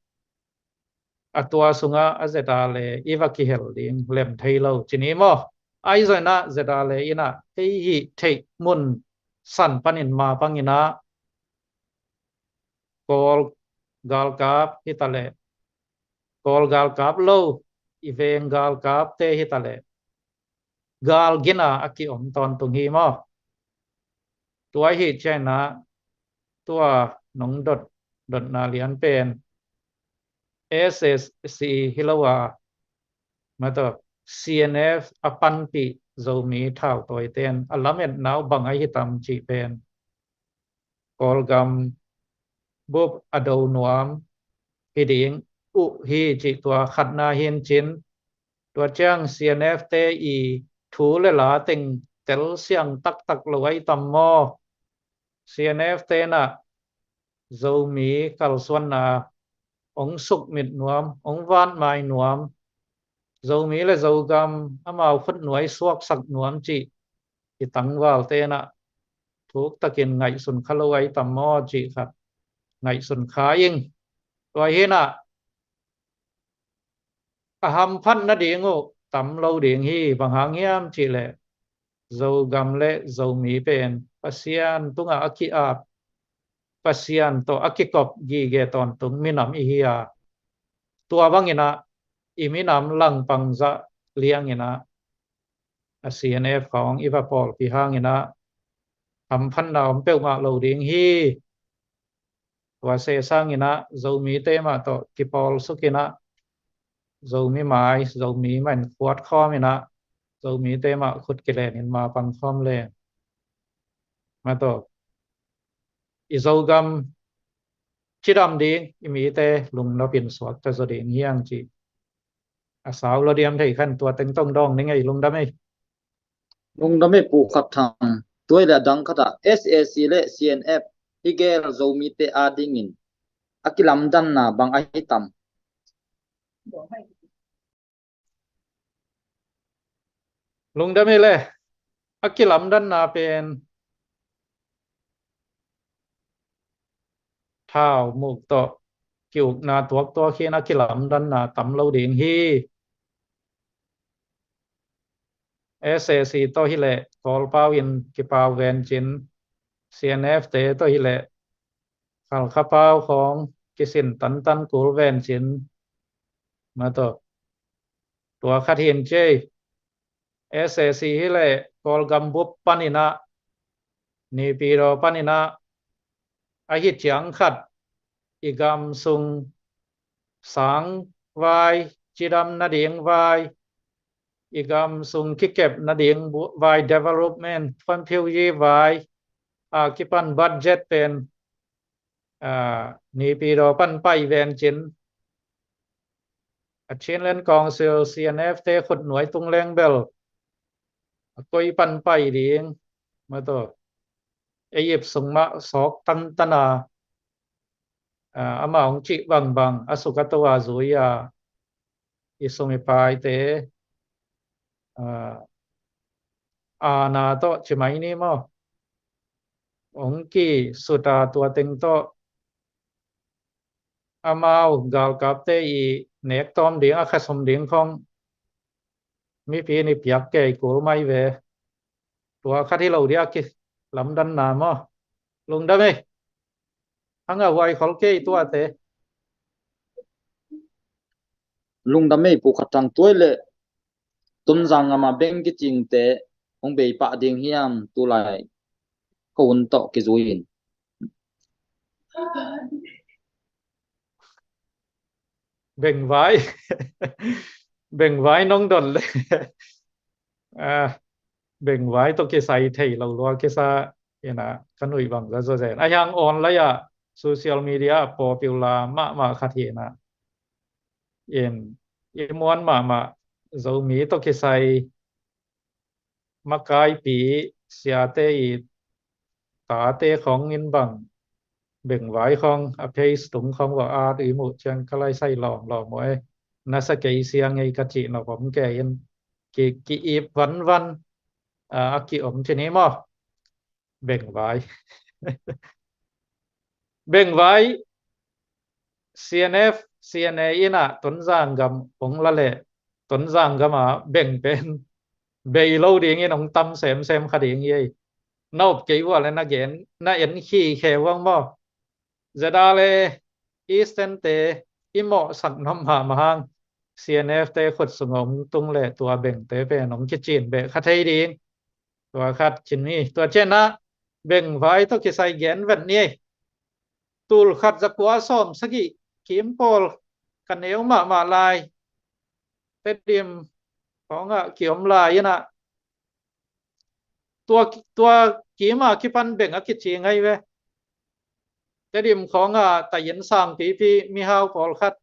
a tua sungah a Z R A i va kihel ding lem thei lo ci ni maw? Ahi zongin ah Z R A in ah ei hih theih mun san panin ma pangin ah Kawl galkap hi ta leh, Kawl galkap lo i veng galkapte hi ta leh, gal gina a kiom tawntung hi maw? Tua hi ciangin ah tua nong dot, dotna lian pen S A C hi lo a, mataw, C N F a panpih Zomi thautawite in a lametna uh bang ahi tam cih pen Kawlgam bup a do nuam hi ding uh hi cih tua khatna hi in cin, tua ciang C N F te i thu le la teng telsiang taktak lo ahi tam maw? C N F te in ah Zomi kalsuanna hong sukmit nuam, hong vatmai nuam, Zomi le Zogam amau khutnuai suaksak nuam cih i tangvalte in ah thuktakin ngaihsun kha lo ahi tam maw cih khat ngaihsun kha ing. Tua hi in ah a hamphat nading uh tam lo ding hi. Bang hang hiam cih leh Zogam le Zomi pen Pasian tungah a ki-ap, Pasian tawh a kikop gige tawntung minam i hi a, tua bangin ah i minam langpang zah liangin ah a C N F khawng i va pawlpi hangin ah hamphatna om peuhmah lo ding hi. Tua sesangin ah Zomite mah tawh kipawlsukin ah Zomi mai, Zomi mah in khuat khawmin ah Zomite mah khut kilenin ma pang khawm leng, mataw, i Zogam cidam ding, i mite lungnopin suakta zaw ding hi hang cih a sau lo diam thei khan tua teng tawh dawng ning ei. Lungdam ei. Lungdam ei Pu Khat Thang. Tua hi leh a dang khat ah S A C le C N F hi gel Zomite adingin a kilamdanna bang ahi tam? Lungdam ei le, a kilamdanna pen thau muk tawh ki-ukna tuaktuak hi in a kilamdanna tam lo ding hi. S A C tawh hi leh Kawlpau in kipau vencin, C N F te tawh hi leh Khalkha pau khawng kisin tantan kul vencin, mataw, tua khat hi in cei. S A C hi leh Kawlgam bup panin ah, Naypyidaw panin ah, ahi ciang khat i gam sung sang vai, cidam nading vai, i gam sung kikep nading bu-, vai, development, refugee vai a kipan budget pen, ah, Naypyidaw pan pai vencin, a Chinland Council, C N F te khutnuai tung leng bel a koi pan pai ding, mataw, ei ip sung mah sawk tantan a, ah, amah hong cih bangbang a suk a to a zui a, i sum i paite, ah, aana tawh ci mai ni maw, hong kisut a tua teng tawh amau galkapte i nek tawm ding, a kha sum ding khawng mipi in i piak kei kul mai ve. Tua khat hi lo dia kilamdanna maw? Lungdam ei. Hang a huai khol kei tuate. Lungdam ei Pu Khat Thang. Tua hi leh Tonzang gam a beng kicingte hong bei pah ding hiam, tulai ka hun tawh kizui in? Bengvai, bengvai nong don le, ah, bengvai tawh kisai thei lo lua kisa ina ka nuih bang za zaw zen. A hiang online ah, social media ah popular mahmah khat hi ina. In i muan mahmah Zomi tawh kisai makaipi siate i tate khong in bang bengvai khong a page tung khong va at i muh ciang ka laisai lawmlawm uh e. Na sa kei sia ngei ka cih nop om kei in ki, ki ip vanvan a, a ki om ci ni maw? Bengvai. Bengvai, C N F, C N A ina Tonzang gam ong la leh Tonzang gama beng pen bei lo dingin ong tam semsem kha ding hi ei. Na up kei uh a le na gen, na en khi khe uang maw? Zeda le Eastern te i mawhsak nop mahmah hang C N F te khut sung ong tung le tua bengte pen ong kicin beh kha thei ding. Tua khat cin hi. Tua cianah bengvai tawh kisai gen vet ni. Tul khat za kua sawm sagih kim pawl ka neu mahmah lai Tedim khawngah ki om lai inah tua, tua kima kipan beng a kici ngai ve. Tedim khawngah tayin sang pipi mihau pawl khat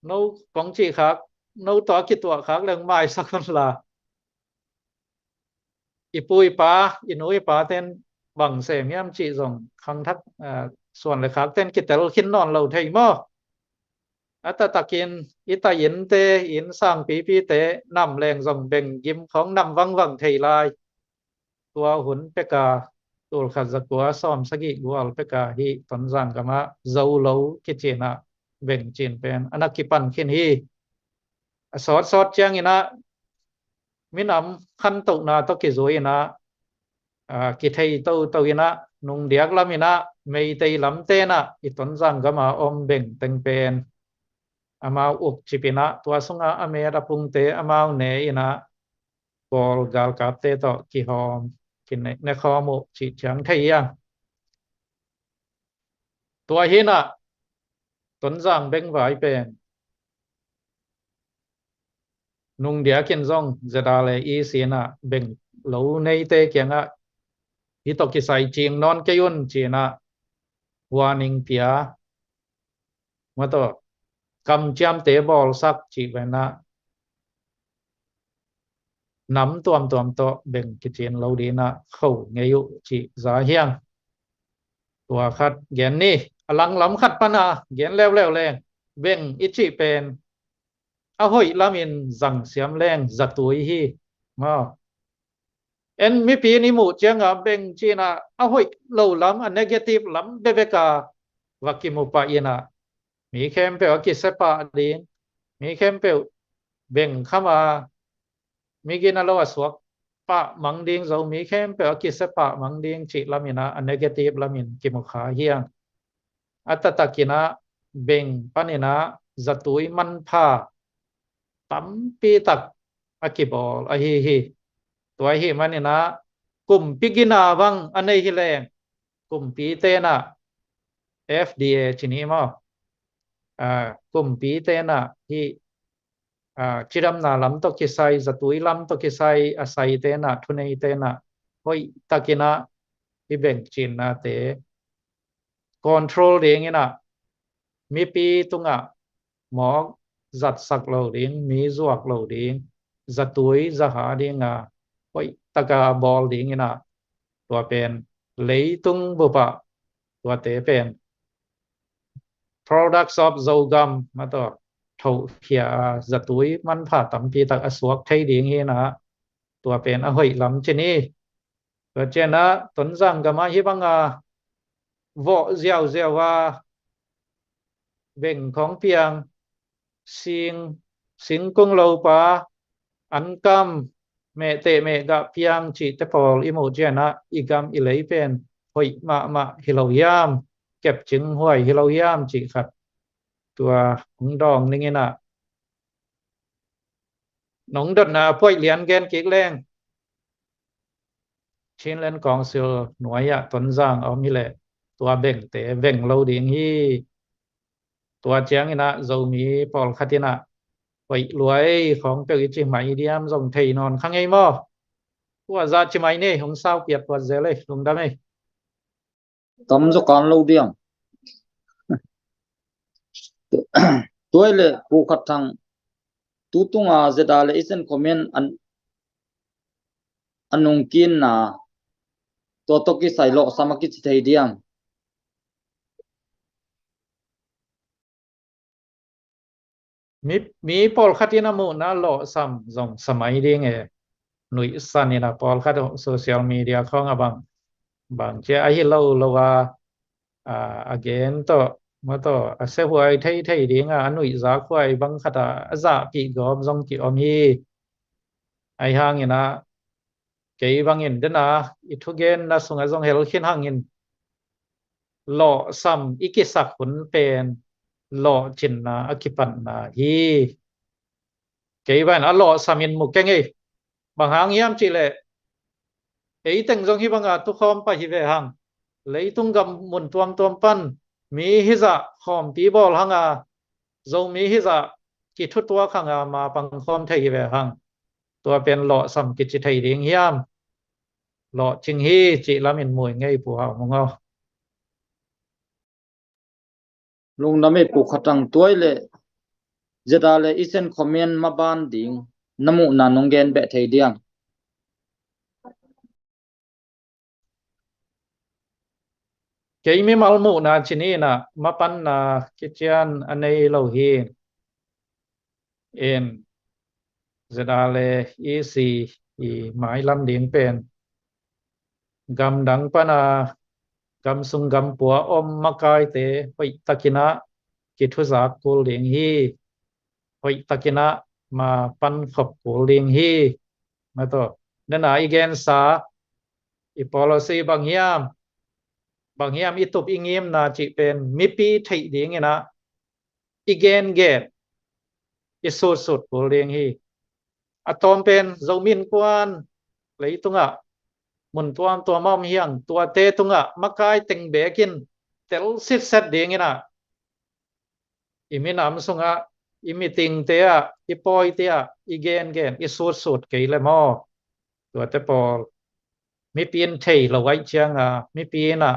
no kong cih khak, no tawh a kituah khak leng maisak un la. I pu i pa, i nu i pa ten bang sem hiam cih zong khangthak, ah, suan le khak ten kitel khin nawn lo thei maw? A taktakin i tayin te, inn sang pipi te nam leng zong beng gim khawng nam vangvang thei lai. Tua hun peka, tul khat za kua sawm sagih gual peka hi Tonzang gamah zo lo kicinah beng cin pen a na kipan khin hi. A sawtsawt cianginah minam khantohna tawh kizui inah, ah, kithei toto inah nungdiak lam inah Meitei lam tenah i Tonzang gama om beng teng pen amau ukcip inah tua sungah a met a pungte amau ne inah Kawl galkapte tawh kihawm, kine, nekhawm uh cih ciang thei hiang. Tua hinah Tonzang bengvai pen nungdiakin zong zeda le i sinah beng lo neite kiangah hi tawh kisai cing nawn kei un cinah warning pia. Mataw, kamciamte bawlsak cih venah nam tuamtuam tawh beng kicin lo dinah kho ngei uh cih za hiang. Tua khat gen ni, a langlam khat pana gen leuleu leng beng i cih pen a hoih lamin zangsiam leng zatui hi. Maw? En mipi in i muh cianga beng cinah a hoih lo lam, a negative lam bebeka va kimu pah inah mi khempeuh a kisia pah ding, mi khempeuh beng khama mi gina lo a suak pah mang ding zo, mi khempeuh a kisia pah mang ding cih laminah a negative lamin kimu kha hiang. A taktakinah beng paninah zatui manpha tampi tak a kibawl ahi hi. Tua ahi maninah kumpi gina bang a nei hi leng kumpi tenah F D A cini maw? Ah, kumpi tenah hi, ah, cidamna lam tawh kisai, zatui lam tawh kisai a sai tenah, thunei tenah hoih takinah i beng cinnate control dinginah mipi tungah mawk zatsak lo ding, mi zuak lo ding, zatui zaha dinga hoih taka bawl dinginah tua pen leitung bupah tuate pen products of Zogam mataw thohkhia a zatui manpha tampi tak a suak thei ding hinah tua pen a hoih lam cini. Tua cianah Tonzang gamah hih banga vawh ziauziau a beng khawng piang, sing, singkung lopa, ankam, mehteh mehgah piang cihte pawl i muh cianah i gam i lei pen hoih mahmah hi lo hiam, kepcing huai hi lo hiam cih khat tua hong dawng ninginah nong dotna puaih lian gen kik leng Chinland Council nuai-ah Tonzang a om hileh tua bengte beng lo ding hi. Tua ciangin ah Zomi pawlkhat in ah hoih luai khawng peuh i ci mai diam zong thei nawn kha ngei maw? Tua za ci mai ni, hong sau piat puat zel ei, lungdam ei. Tam zaw kan lo diam. Tuai le Pu Khat Thang, tu tunga zeda le i sen comment an, a nungkinna tua tawh kisai lawhsam a kici thei diam. Mi, mi pawlkhat in a muhna lawhsam zong sa mai ding e, nuihsan in a pawlkhat social media khawng a bang, bang cia ahi lo lo a, a, a gen tawh, ma tawh, a sehuai thei thei ding a, a nuihza khuai bang khat a, a zahpih gawp zong ki om hi. Ahi hangin a, kei bangin dena i thugenna sungah zong hel khin hangin lawhsam i kisak hun pen lawhcinna a kipatna hi. Kei bangin a lawhsam in mu keng ei. Bang hang hiam cihleh, ei teng zong hi banga tukhawm pah hi ve hang. Leitung gam mun tuamtuam pan mi hizah khawmpi bawl hanga, Zomi hizah kithutuak hanga ma pangkhawm thei hi ve hang. Tua pen lawhsam kici thei ding hiam? Lawhcing hi cih lamin mui ngei Pu Hau Mung aw. Lungdam ei Pu Khat Thang, tuai le zeda le i sen comment maban ding na muhna nong gen beh thei diam? Kei mimal muhna ci ni in a, mapanna kician a nei lo hi. In zeda le i si i mailam ding pen gamdang pana gamsung gampua om makaite hoih takin a kithuzak kul ding hi. Hoih takin a ma pankhop kul ding hi. Ma tawh, dena i gensa i policy bang hiam, bang hiam i tup i ngimna cih pen mipi theih dingin a i gengen i sutsut kul ding hi. A tawm pen Zomi Innkuan leitungah mun tuamtuam a om hiang, tuate tungah makai teng bekin tel sitset dingin a i minam sungah, i mitingte ah, i pawite ah i gengen i sutsut kei le maw? Tuate pawl mipi in thei lo aih cianga mipi in a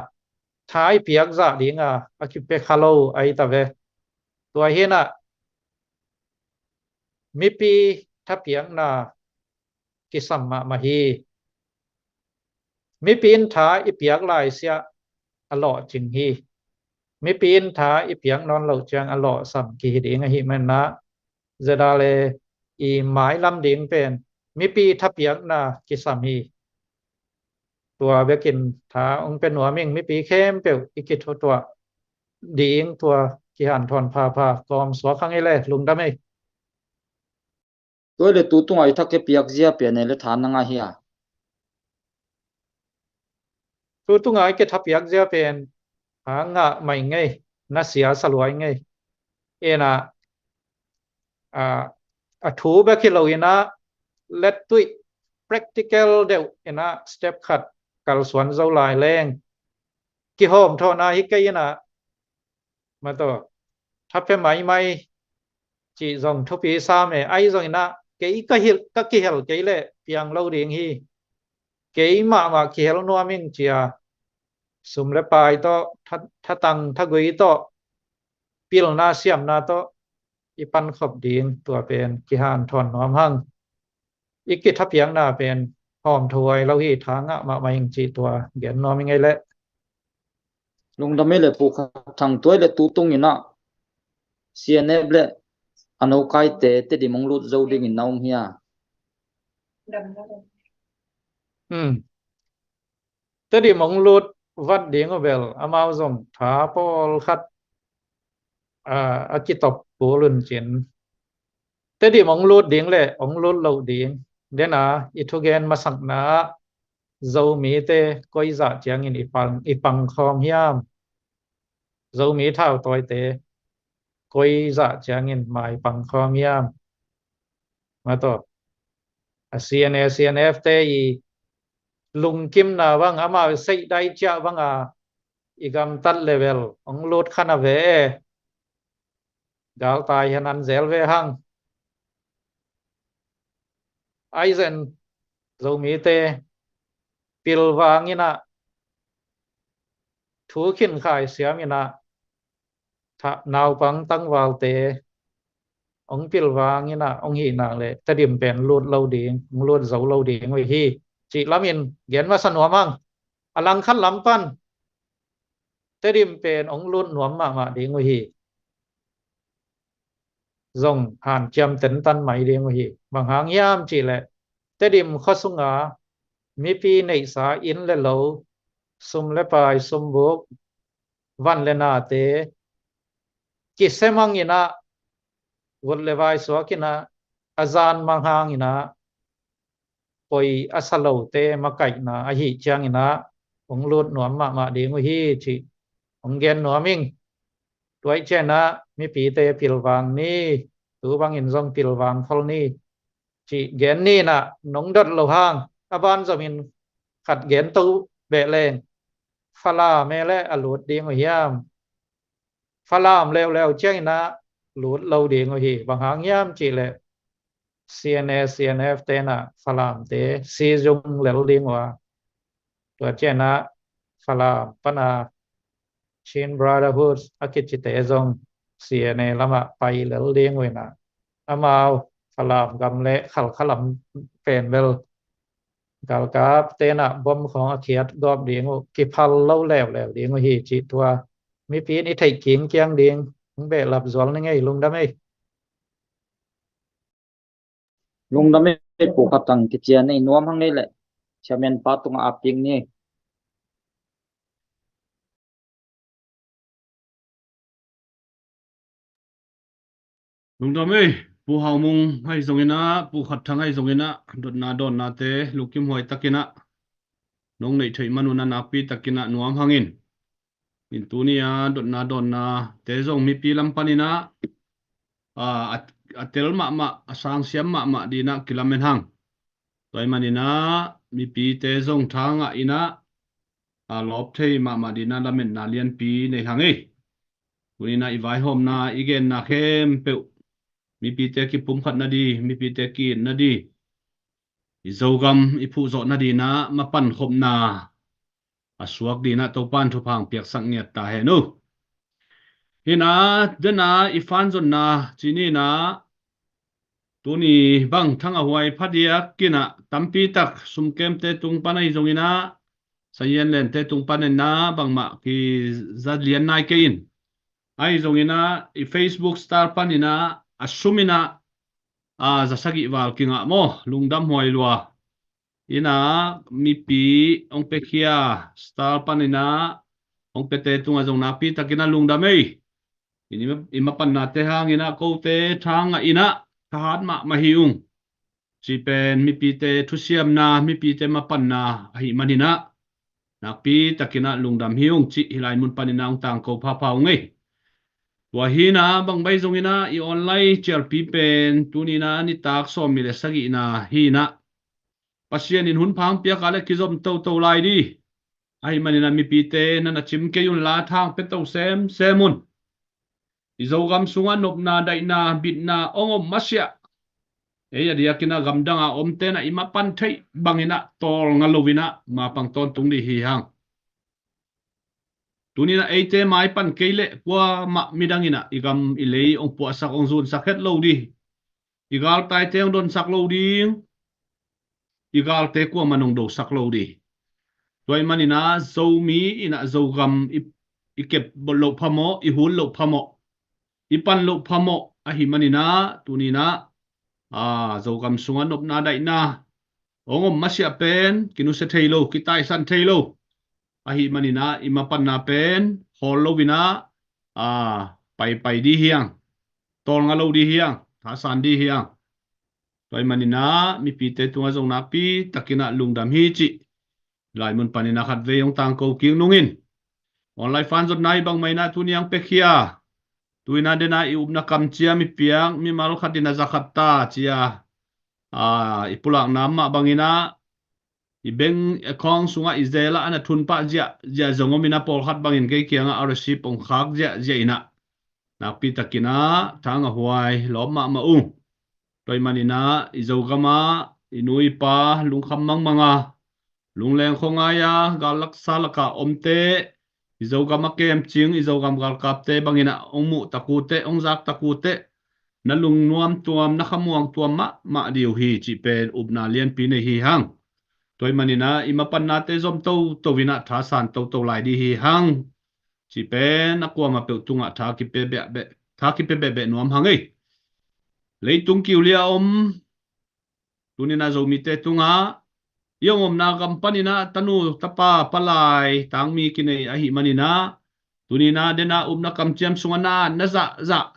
tha i piak zah dinga a kipia kha lo ahi ta ve. Tua hi in a mipi thapiakna kisam mahmah hi. Mipi in tha i piak laisiah a lawhcing hi. Mipi in tha i piak nawn loh ciang a lawhsam kihi ding ahih manin a, zeda le i mailam ding pen mipi thapiakna kisam hi. Tua bekin tha hong pia nuam ing, mipi khempeuh i kithutuah ding tua kihanthawn phapha kawm suak hang ei le, lungdam ei. Tua le tu tunga i tha kipiak zia pen ei le tha na ngah hia? Tu tunga i kithapiak zia pen tha ngah mai ngei, na sia sa luai ngei. Ena a, a thu bek hi lo in a, lettuih practical deuh in a step khat kalsuan zo lai leng kihawmthawhna hi kei in a, ma tawh, tha pia maimai cih zong thupi sam e. Ahi zongin a kei ka hilh, ka kihel kei le piang lo ding hi. Kei mahmah kihel nuam ing cia sum le pai tawh, tha, thatang thagui tawh, pilna siamna tawh i pankhop ding tua pen kihanthawn nuam hang. I kithapiakna pen hawmthuai lo hi, tha ngah mahmah ing cih tua gen nuam ing ei le. Lungdam ei le Pu Khat Thang, tua ei le tu tung in a C N F le a nokaite Tedim hong lut zo dingin na um hia? Hmm. Tedim hong lut vat ding uh bel amau zong tha pawlkhat a, a kitop kul un cin. Tedim hong lut ding le hong lut loh ding, dena i thugen masakna ah Zomite koi zah ciangin i pang, i pangkhawm hiam? Zomi thautawite koi zah ciangin mai pangkhawm hiam? Ma tawh, a C N A, C N F te i lungkimna bang, amau i seihdai ciah banga i gamtat level hong lut khan a ve e. Galtai hian an zel ve hang. Aizen Zomite pilvang inah thu khin khai siam inah naupang tangvalte hong pilvang inah hong hih nak leh Tedim pen lut lo ding, hong lut zo lo ding uh hi cih lamin gen masa nuam ang. A langkhat lam pan Tedim pen hong lut nuam mahmah ding uh hi. Zong hanciam tentan mai ding uh hi. Bang hang hiam cih leh Tedim khua sunga mipi neihsa inn le lo, sum le pai, sumbuk, van le nate kisemang inah, vut le vai suak inah, a zan mang hang inah, poi a sa lote makaihna ahih ciang inah hong lut nuam mahmah ding uh hi cih hong gen nuam ing. Tua ahih ciang inah mipite pilvang ni, tu bangin zong pilvang khol ni cih gen ni inah, nong dot lo hang a ban zomin khat gen to beh leng. Falam e le a lut ding uh hiam? Falam leuleu ciang inah lut lo ding uh hi. Bang hang hiam cih leh C N A, C N F te inah Falamte seizing lel ding uh a, tua ciang inah Falam pana Chin Brotherhood a kicite zong C N A lamah pai lel ding uh inah, amau Falam gam le Khalkha lam pen bel galkapte inah bom khawng a khiat gawp ding uh, kiphal lo leuleu ding uh hi cih tua mipi in i theih kingkiang ding hong behlap zual ni ngei. Lungdam ei. Lungdam ei, Pu Khat Thang, kician ei, nuam hang ei leh. Chairman pa tungah ap ding ni. Lungdam ei, Pu Hau Mung ahi zong inah, Pu Khat Thang ahi zong inah, dotna dawnnate lungkim huai tak inah nong neih theih man un a nakpi tak inah nuam hang in. In tuni a dotna dawnnate zong mipi lam pan inah, a, a, a tel mahmah, a sangsiam mahmah ding inah kilamen hang. Tua ahih man inah mipite zong tha ngah inah, a, lawp thei mahmah ding inah lametna lianpi nei hang ei. Tuni inah i vaihawmna, i genna khempeuh mipite kipumkhatna ding, mipite ki-itna ding, i Zogam i phuhzawhna ding inah mapan khopna a suak ding inah Topa'n thupha hong piaksak ngiat ta hen uh. Hi inah, den a i fanzonna ci ni inah, tuni bang thang a huai phadiak inah tampi tak sumkemte tung pan ahi zong inah, sazian lente tung pan inah bangmah kiza lian nai kei in. Ahi zong inah i Facebook star pan inah a sum inah, a, za sagih val kingah maw, lungdam huai lua. Inah mipi hong piakhia star pan inah hong piate tungah zong nakpi tak inah lungdam ei. I, i mapannate hang inah kote tha ngah inah thahat mahmah hi ung. Ci pen mipite thusiamna, mipite mapanna ahih man inah nakpi tak inah lungdam hi ung cih hih lai mun pan inah hong tangko phapha ung ei. Tua hi inah bang baih zong inah i online cialpi pen tuni inah nitak sawmnih le sagihna hi inah Pasian in hun pha hong piak a leh kizom toto lai ding. Ahih man inah mipite na na cim kei un la, tha hong pia to semsem un. I Zogam sungah nopna, daihna, bitna hong om masiah, ei a diak inah gamdang a omte inah i mapan theih bang inah tawlnga lo inah mapang tawntung ding hi hang. Tuni inah eite maipan kei leh kuamah midang inah i gam i lei hong puahsak, hong zunsak het lo ding. I galtaite hong donsak lo ding. I galte kuamah in hong dosak lo ding. Tua ahih man inah Zomi inah Zogam i, i kep loh phamawh, i hun loh phamawh, i pan loh phamawh ahih man inah tuni inah, a, Zogam sungah nopna, daihna hong om masiah pen kinusia thei lo, kitaisan thei lo. Ahih man inah i mapanna pen hawl lo inah, a, paipai ding hi hang, tawlnga lo ding hi hang, thasan ding hi hang. Tua ahih man inah mipite tungah zong nakpi tak inah lungdam hi cih lai mun pan inah khatvei hong tangko kik nung in. Online fanzonna i bangmah inah tuni a hong piakhia, tu inah den a i upna kamciam i piak mimal khat in a za khat ta ci a, a, i pulakna mah bang inah i bank account sungah i zel ah a na thun pah ziahziah zong om in ah, pawlkhat bangin kei kiangah a receipt hong khak ziahziah in ah, nakpi takin ah thangah huai lawm mahmah ung. Tua ahih manin ah i Zogam ah i nu i pa lungkham mangmang a, lungleng khuangai a, gal laksa lakah omte, i Zogam a kemcing, i Zogam galkapte bangin ah hong muh tak uh teh, hong zak tak uh teh, na lungnuam tuam, na khamuang tuam mahmah ding uh hi cih pen upna lianpi nei hi hang. Tua ahih manin ah i mapannate zom toto in ah thasan toto lai ding hi hang cih pen a kuamah peuh tungah tha kipia behbeh, tha kipia behbeh nuam hang ei. Leitung kiulia om, tuni in ah Zomite tungah i hong omna gam panin ah tanu tapa palai tangmi kinei ahih manin ah, tuni in ah den ah upna kamciam sungah na, na zahzah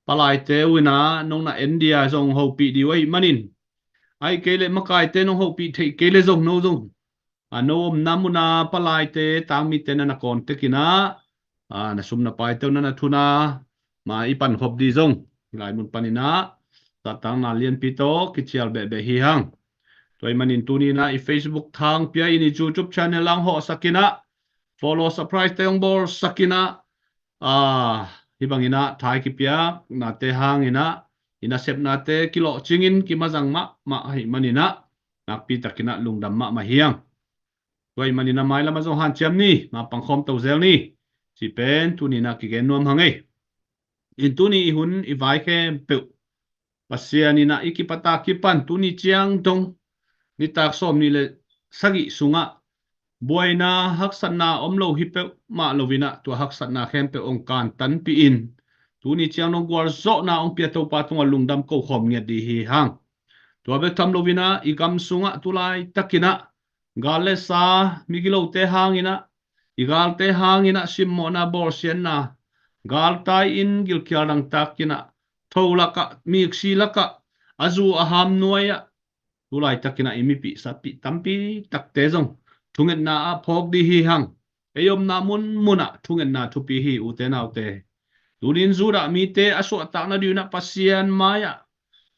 palaite uh in ah nong na en ding a, zong hopih ding uh ahih manin, ahih kei leh makaite nong hopih theih kei leh zong, no zong a, no omna mun ah palaite tangmite na na contact in ah, a, na sum na paite uh na na thun a, ma i pankhop ding zong hih lai mun panin ah zahtangna lianpi tawh kicial behbeh hi hang. Tua ahih manin tuni in ah i Facebook thang pia in, i YouTube channel hong hawhsak in ah, follow, subscribe te hong bawlsak in ah, a, hih bangin ah tha i kipiaknate hangin ah i nasepnate kilawhcing in kimazang mahmah ahih manin ah nakpi takin ah lungdam mahmah hi hang. Tua ahih manin ah mailam ah zong hanciam ni, mapang khawm to zel ni cih pen tuni in ah kigen nuam hang ei. In tuni i hun i vai khempeuh Pasian in ah i kipat a kipan tuni ciang dong nitak sawmnih le sagih sungah buaina haksatna om lo hi peuhmah lo in ah, tua haksatna khempeuh hong kantanpih in, tuni ciang dong gualzawhna hong pia Topa tungah lungdam ko khawm ngiat ding hi hang. Tua bek tham lo in ah i gam sungah tu laitakin ah gal le sa, migilote hangin ah, i galte hangin ah simmawhna, bawlsiatna, galtai in gilkial dangtak in ah, tho lakah, miksi lakah, a zu a ham nuai ah tu laitakin ah i mipih satpih tampi takte zong thungetna ah phawk ding hi hang. Ei omna munmun ah thungetna thupi hi, ute naute. Tunin Judah mite a suahtakna ding in ah Pasian mai-ah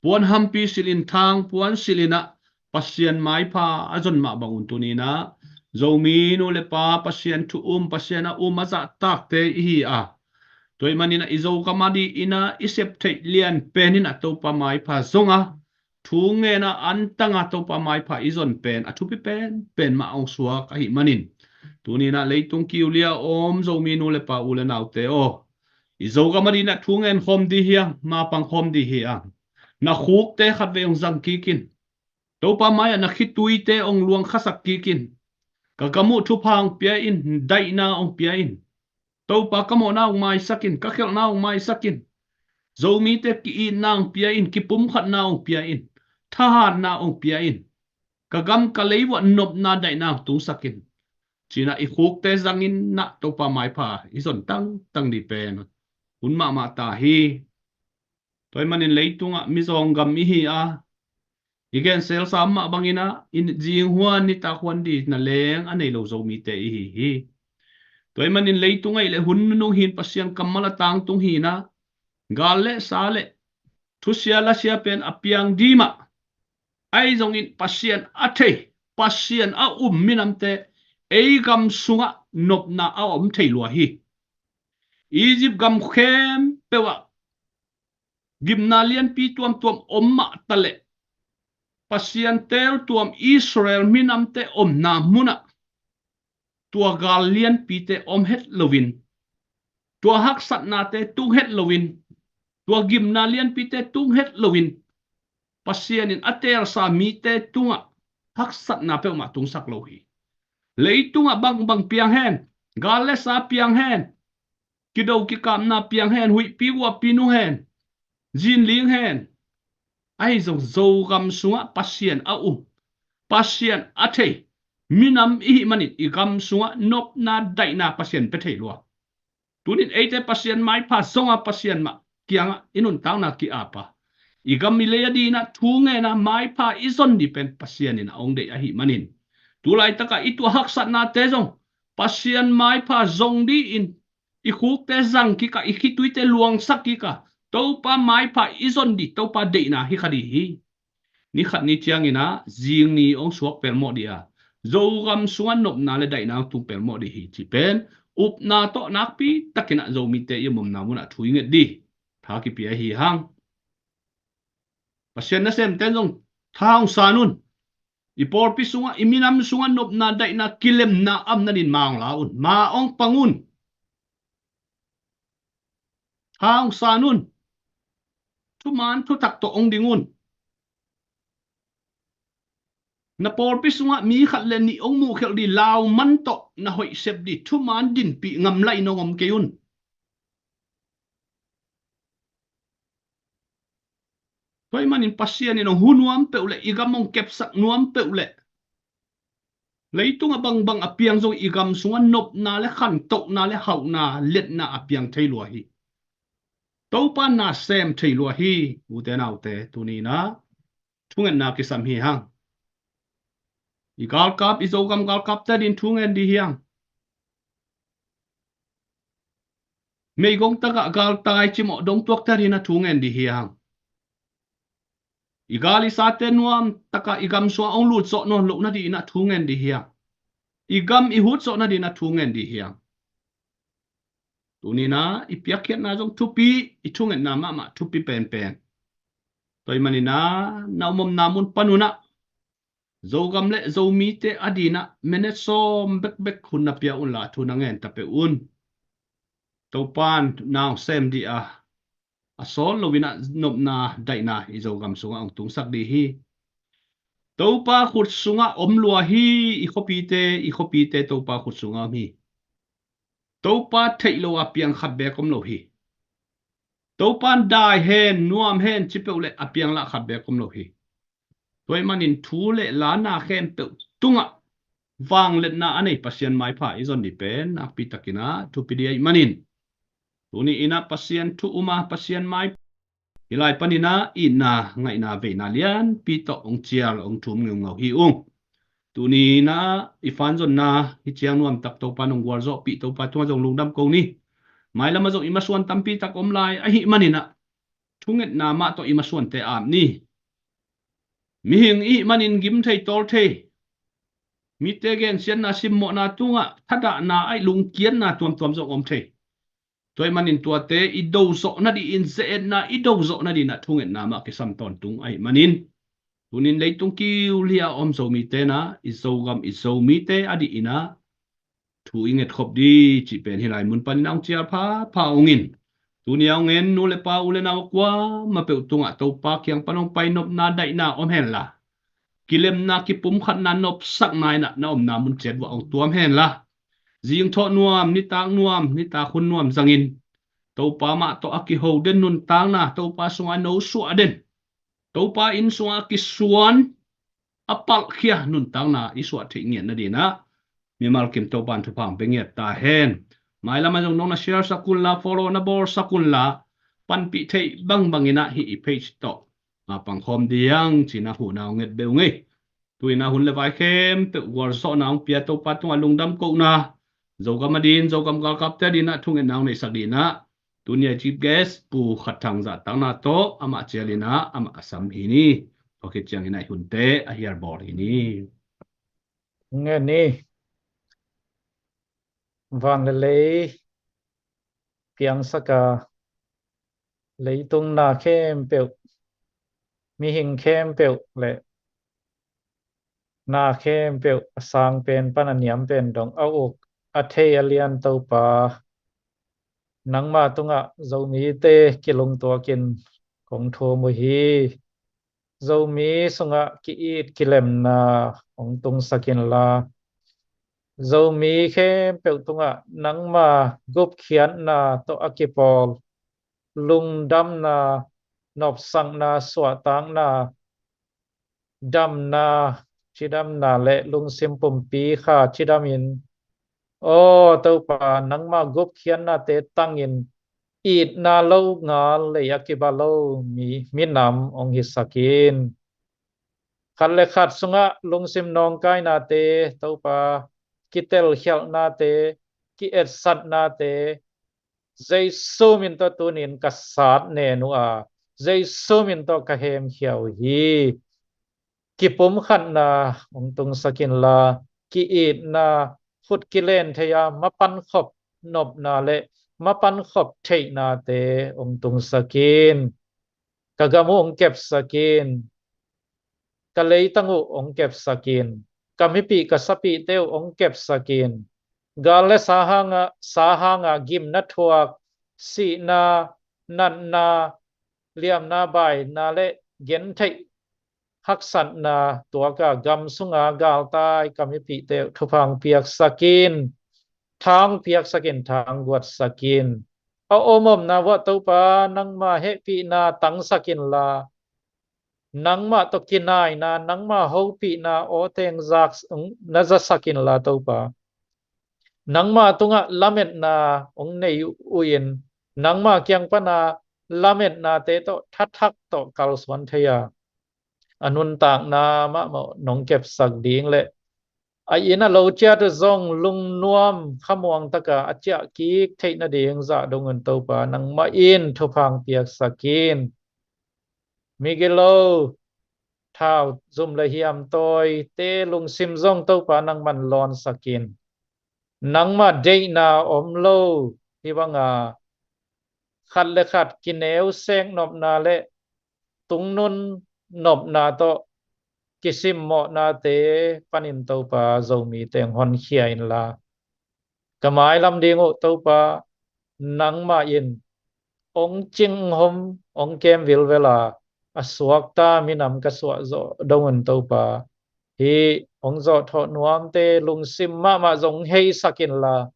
puan hampi silh in, thang puan silh in ah Pasian maipha a zon mah bangun tuni in ah Zomi nu le pa, Pasian thu um, Pasian a um a zahtakte i hi a, tua ahih manin ah i Zogam a ding in ah i sep theih lian pen in ah Topa maipha zong a, thu ngen a antang a Topa maipha i zon pen a thupi penpen mah hong suak ahih manin, tuni in ah leitung kiulia om Zomi nu le pa, u le naute aw, i Zogam a ding in ah thu ngen khawm ding hi hang, mapang khawm ding hi hang. Na khukte khatvei hong zang kik in. Topa mai-ah na khituite hong luangkhasak kik in. Ka gam uh thupha hong pia in, daihna hong pia in. Topa, ka mawhna hong maisak in, ka khelhna hong maisak in. Zomite ki-itna hong pia in, kipumkhatna hong pia in, thahatna hong pia in. Ka gam ka lei uah nopna, daihna hong tungsak in, ci-in ah i khukte zang in ah Topa maipha i zon tangtang ding pen hun mahmah ta hi. Tua ahih manin leitungah mizawng gam i hi a, i genselsa mah bangin ah i zinghuan nitakhuan ding na leng a nei lo Zomite i hi hi. Tua ahih manin leitung ahih leh hun nunung hi-in Pasian kammal a tangtung hi-in ah, gal le sa le thusia lasia pen a piang ding mah, ahi zongin Pasian a thei, Pasian a um minamte ei gam sungah nopna a om thei lua hi. Egypt gam khempeuh ah gimna lianpi tuamtuam om mah taleh, Pasian teeltuam Israel minamte omna munah tua gal lianpite om het loin, tua haksatnate tung het loin, tua gimna lianpite tung het loin, Pasian in a teelsa mite tungah haksatna peuhmah tungsak lo hi. Leitungah bangbang piang hen, gal le sa piang hen, kido kikapna piang hen, huihpi guahpi nu hen, zinling hen, ahi zong Zogam sungah Pasian a um, Pasian a thei minam i hih manin i gam sungah nopna, daihna Pasian pia thei lua. Tunin eite Pasian maipha zong a, Pasian mah kiangah i nuntakna ki-ap a, i gam i lei a ding in ah thu ngen a maipha i zon ding pen Pasian in a hong deih ahih manin, tu laitakah i tuah haksatnate zong Pasian maipha zong dingin i khukte zang kik a, i khituite luangsak kik a, Topa maipha i zon ding Topa deihna hi kha ding hi. Ni khat ni ciangin ah zing ni hong suak pelmawh ding a, Zogam sungah nopna le daihna hong tung pelmawh dih hi cih pen upna tawh nakpi takin ah Zomite i omna munah thu i nget dih tha kipia hi hang. Pasian nasemte zong tha hong san un. I pawlpi sungah, i minam sungah nopna daihna kilemna a om nadin ma hong la un, ma hong pang un. Tha hong san un. Thuman thutak tawh hong ding un. Na pawlpi sungah mi khat le nih hong muhkhelh dih, lau man tawh na hoih sep dih, thuman dinpih ngamlaih nong om kei un. Tua ahih manin Pasian in hong hu nuam peuh leh, i gam hong kepsak nuam peuh leh, leitung a bangbang a piang zong i gam sungah nopna le khantohna le hauhna, liatna a piang thei lua hi. Topa na sem thei lua hi. Ute naute, tuni in ah thungetna kisam hi hang. I galkap, i Zogam galkapte adin thu ngen dih hi hang. Meigong tagah galtai cimawh dongtuakte adin ah thu ngen dih hi hang. I gal i sate nuam takah i gam sungah hong lut zawh nawn loh nadin ah thu ngen dih hi hang. I gam i hut zawh nadin ah thu ngen dih hi hang. Tuni in ah i piakkhiatna zong thupi, i thungetna mahmah thupi penpen. Tua ahih manin ah na om omna mun pan un ah Zogam le Zomite adin ah minute sawm bekbek hun na pia un la, thu na ngen ta peuh un. Topan na hong sem dih a, a sawl lo in ah nopna daihna i Zogam sungah hong tungsak dih hi. Topa khut sungah om lua hi. I khuapite, i khuapite Topa khut sungah om hi. Topa theih lo a piang khat beek om lo hi. Topan dai hen, nuam hen ci peuh leh a piang lah khat beek om lo hi. Tua ahih manin thu le la na khempeuh tungah vangliatna a nei Pasian maipha i zon dih pen nakpi takin ah thupi dih ahih manin, tuni in ah Pasian thu um a, Pasian mai, hih lai panin ah itna, ngaihna, veina lianpi tawh hong cial, hong thum ngeungau hi ung. Tuni in ah i fanzonna hih ciang nuamtak Topa nong gualzawhpih, Topa tungah zong lungdam ko ni. Mailam ah zong i masuan tampi tak om lai ahih manin ah thungetna mah tawh i masuante ap ni. Mihing i hih manin gim thei, tawl thei, mite gensiatna, simmawhna tungah thadahna aih lungkiatna tuamtuam zong om thei. Tua ahih manin tuate i do zawh nadih in, ze-etna i do zawh nadin ah thungetna mah kisam tawntung ahih manin, tunin leitung kiu lia a om Zomite in ah, i Zogam, i Zomite adih in ah thu i ngetkhop dih cih pen hih lai mun panin ah hong cial phapha ung in. Tuni a hong en nu le pa, u le nau a kuamah peuh tungah Topa kiang pan hong pai nopna daihna om hen la, kilemna, kipumkhatna, nopsakna in ah na omna mun ciat vuah hong tuam hen la, zingthawh nuam, nitak nuam, nitak hun nuam zangin Topa mah tawh a kiho den nuntakna, Topa sungah no suah den, Topa inn sungah a kisuan, a palhkhia nuntakna i suah theih ngiat nadin ah mimal kim Topan thupha hong pia ngiat ta hen. Mailam ah zong nong na share sak un la, follow na bawl sak un la, panpih theih bangbang in ah hih i page tawh a pangkhawm dih hang ci-in ah huhna hong nget beh ung ei. Tu-in ah hun le vai khempeuh gualzawhna hong pia, Topa tungah lungdam kohna, Zogam adin, Zogam galkapte adin ah thungetna hong neihsak dih in ah, tuni a chief guest Pu Khat Thang zahtakna tawh amah cialin ah amah a sam hi ni. Tua khit ciangin ah i hunte a hial bawl hi ni. Ngen ni. Van le lei piangsak a, leitung na khempeuh, mihing khempeuh le na khempeuh, a sang pen pan a niam pen dong a uk a thei a lian Topa, nangma tungah Zomite kilungtuakin kong thum uh hi. Zomi sungah ki-it kilemna hong tungsak inla, Zomi khempeuh tungah nangma gupkhiatna tawh a kipawl lungdamna, nopsakna, suahtakna, damna, cidamna le lungsim pumpi kha cidamin, aw Topa, nangma gupkhiatnate tangin itna lo ngal lei a kiba lo mi, minam hong hisak in. Khat le khat sungah lungsim nawngkainate, Topa, kitelkhialhnate, ki-etsatnate, Jesu min tawh tunin ka sat nen uh a, Jesu min tawh ka hemkhia uh hi. Kipumkhatna hong tungsak inla, ki-itna, khut kilen thei-a mapankhop nopna le mapankhop theihnate hong tungsak in. Ka gam uh hong kepsak in. Ka leitang uh hong kepsak in. Ka mipih ka sapihte uh hong kepsak in. Gal le sa hanga, sa hanga gimna thuak, sihna, natna, liamna, baina le gentheih haksatna tuaka gam sunga galtai ka mipihte uh thupha hong piaksak in. Tha hong piaksak in, tha hong guatsak in. A om omna vuah Topa nangma hehpihna tangsak inla, nangmah tawh kinaina, nangma hopihna awteng zak na zasak inla Topa, nangma tungah lametna hong nei uh in, nangma kiang pana lametnate tawh thathak tawh kalsuan thei-a, a nuntakna mahmah nong kepsak ding le a inn a lo ciat uh zong lungnuam khamuang taka a ciah kik theih nading zah dong un Topa nangmah in thupha hong piaksak in. Migilo, thau zum le hiam tawite lungsim zong Topa nangman lawnsak in. Nangmah deihna om lo hi banga khat le khat kineu sek nopna le tungnun nopna tawh kisimmawhnate panin Topa Zomite hong honkhia inla, ka mailam ding uh Topa nangmah in hong cing hong hom, hong kem vilvel a, a suakta minam ka suah zawh dong un Topa, hih hong zawhthawh nuamte lungsim mahmah zong heisak inla,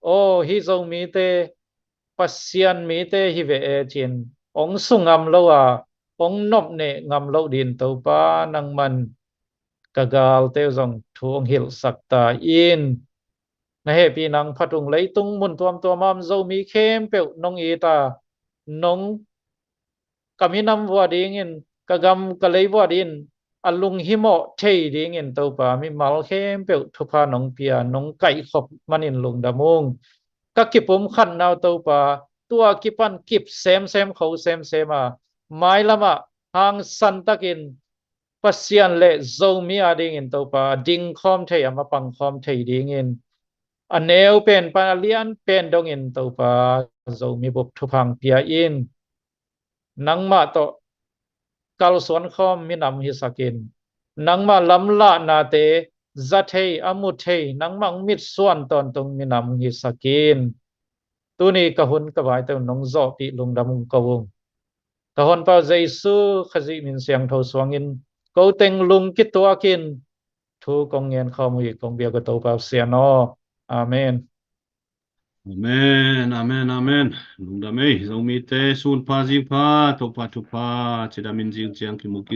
aw, hih Zomite Pasian mite hi ve e cin hong su ngam lo a, hong nopneh ngam loh din Topa nangman ka galte uh zong thu hong hilhsak ta in. Na hehpihna hong phat ung. Leitung mun tuamtuam a om Zomi khempeuh nong it a, nong ka minam vua dingin, ka gam ka lei vua dingin a lunghimawh thei dingin Topa mimal khempeuh thupha nong pia, nong kaihkhop manin lungdam ung. Ka kipumkhatna uh Topa tua kipan kip semsem kho semsem a, mailamah hangsantakin Pasian le Zomi adingin Topa a dingkhawm thei, a mapangkhawm thei dingin a neu pen pan a lian pen dongin Topa Zomi bup thupha hong pia in. Nangmah tawh kalsuan khawm minam hisak in. Nangmah lamlahnate za thei, a mu thei, nangmah hong mitsuan tawntung minam hisak in. Tuni ka hun ka vaite uh nong zawhpih lungdam ung ko ung. Ka honpa Jesu Khazih min siangtho suangin ko teng lung kituakin thu kong ngen khawm uh hi kong biak uh Topa Pasian aw. Amen. Amen, amen, amen. Lungdam ei, Zomite sun pha zing pha, Topa thupha cidam in zing ciang kimu kik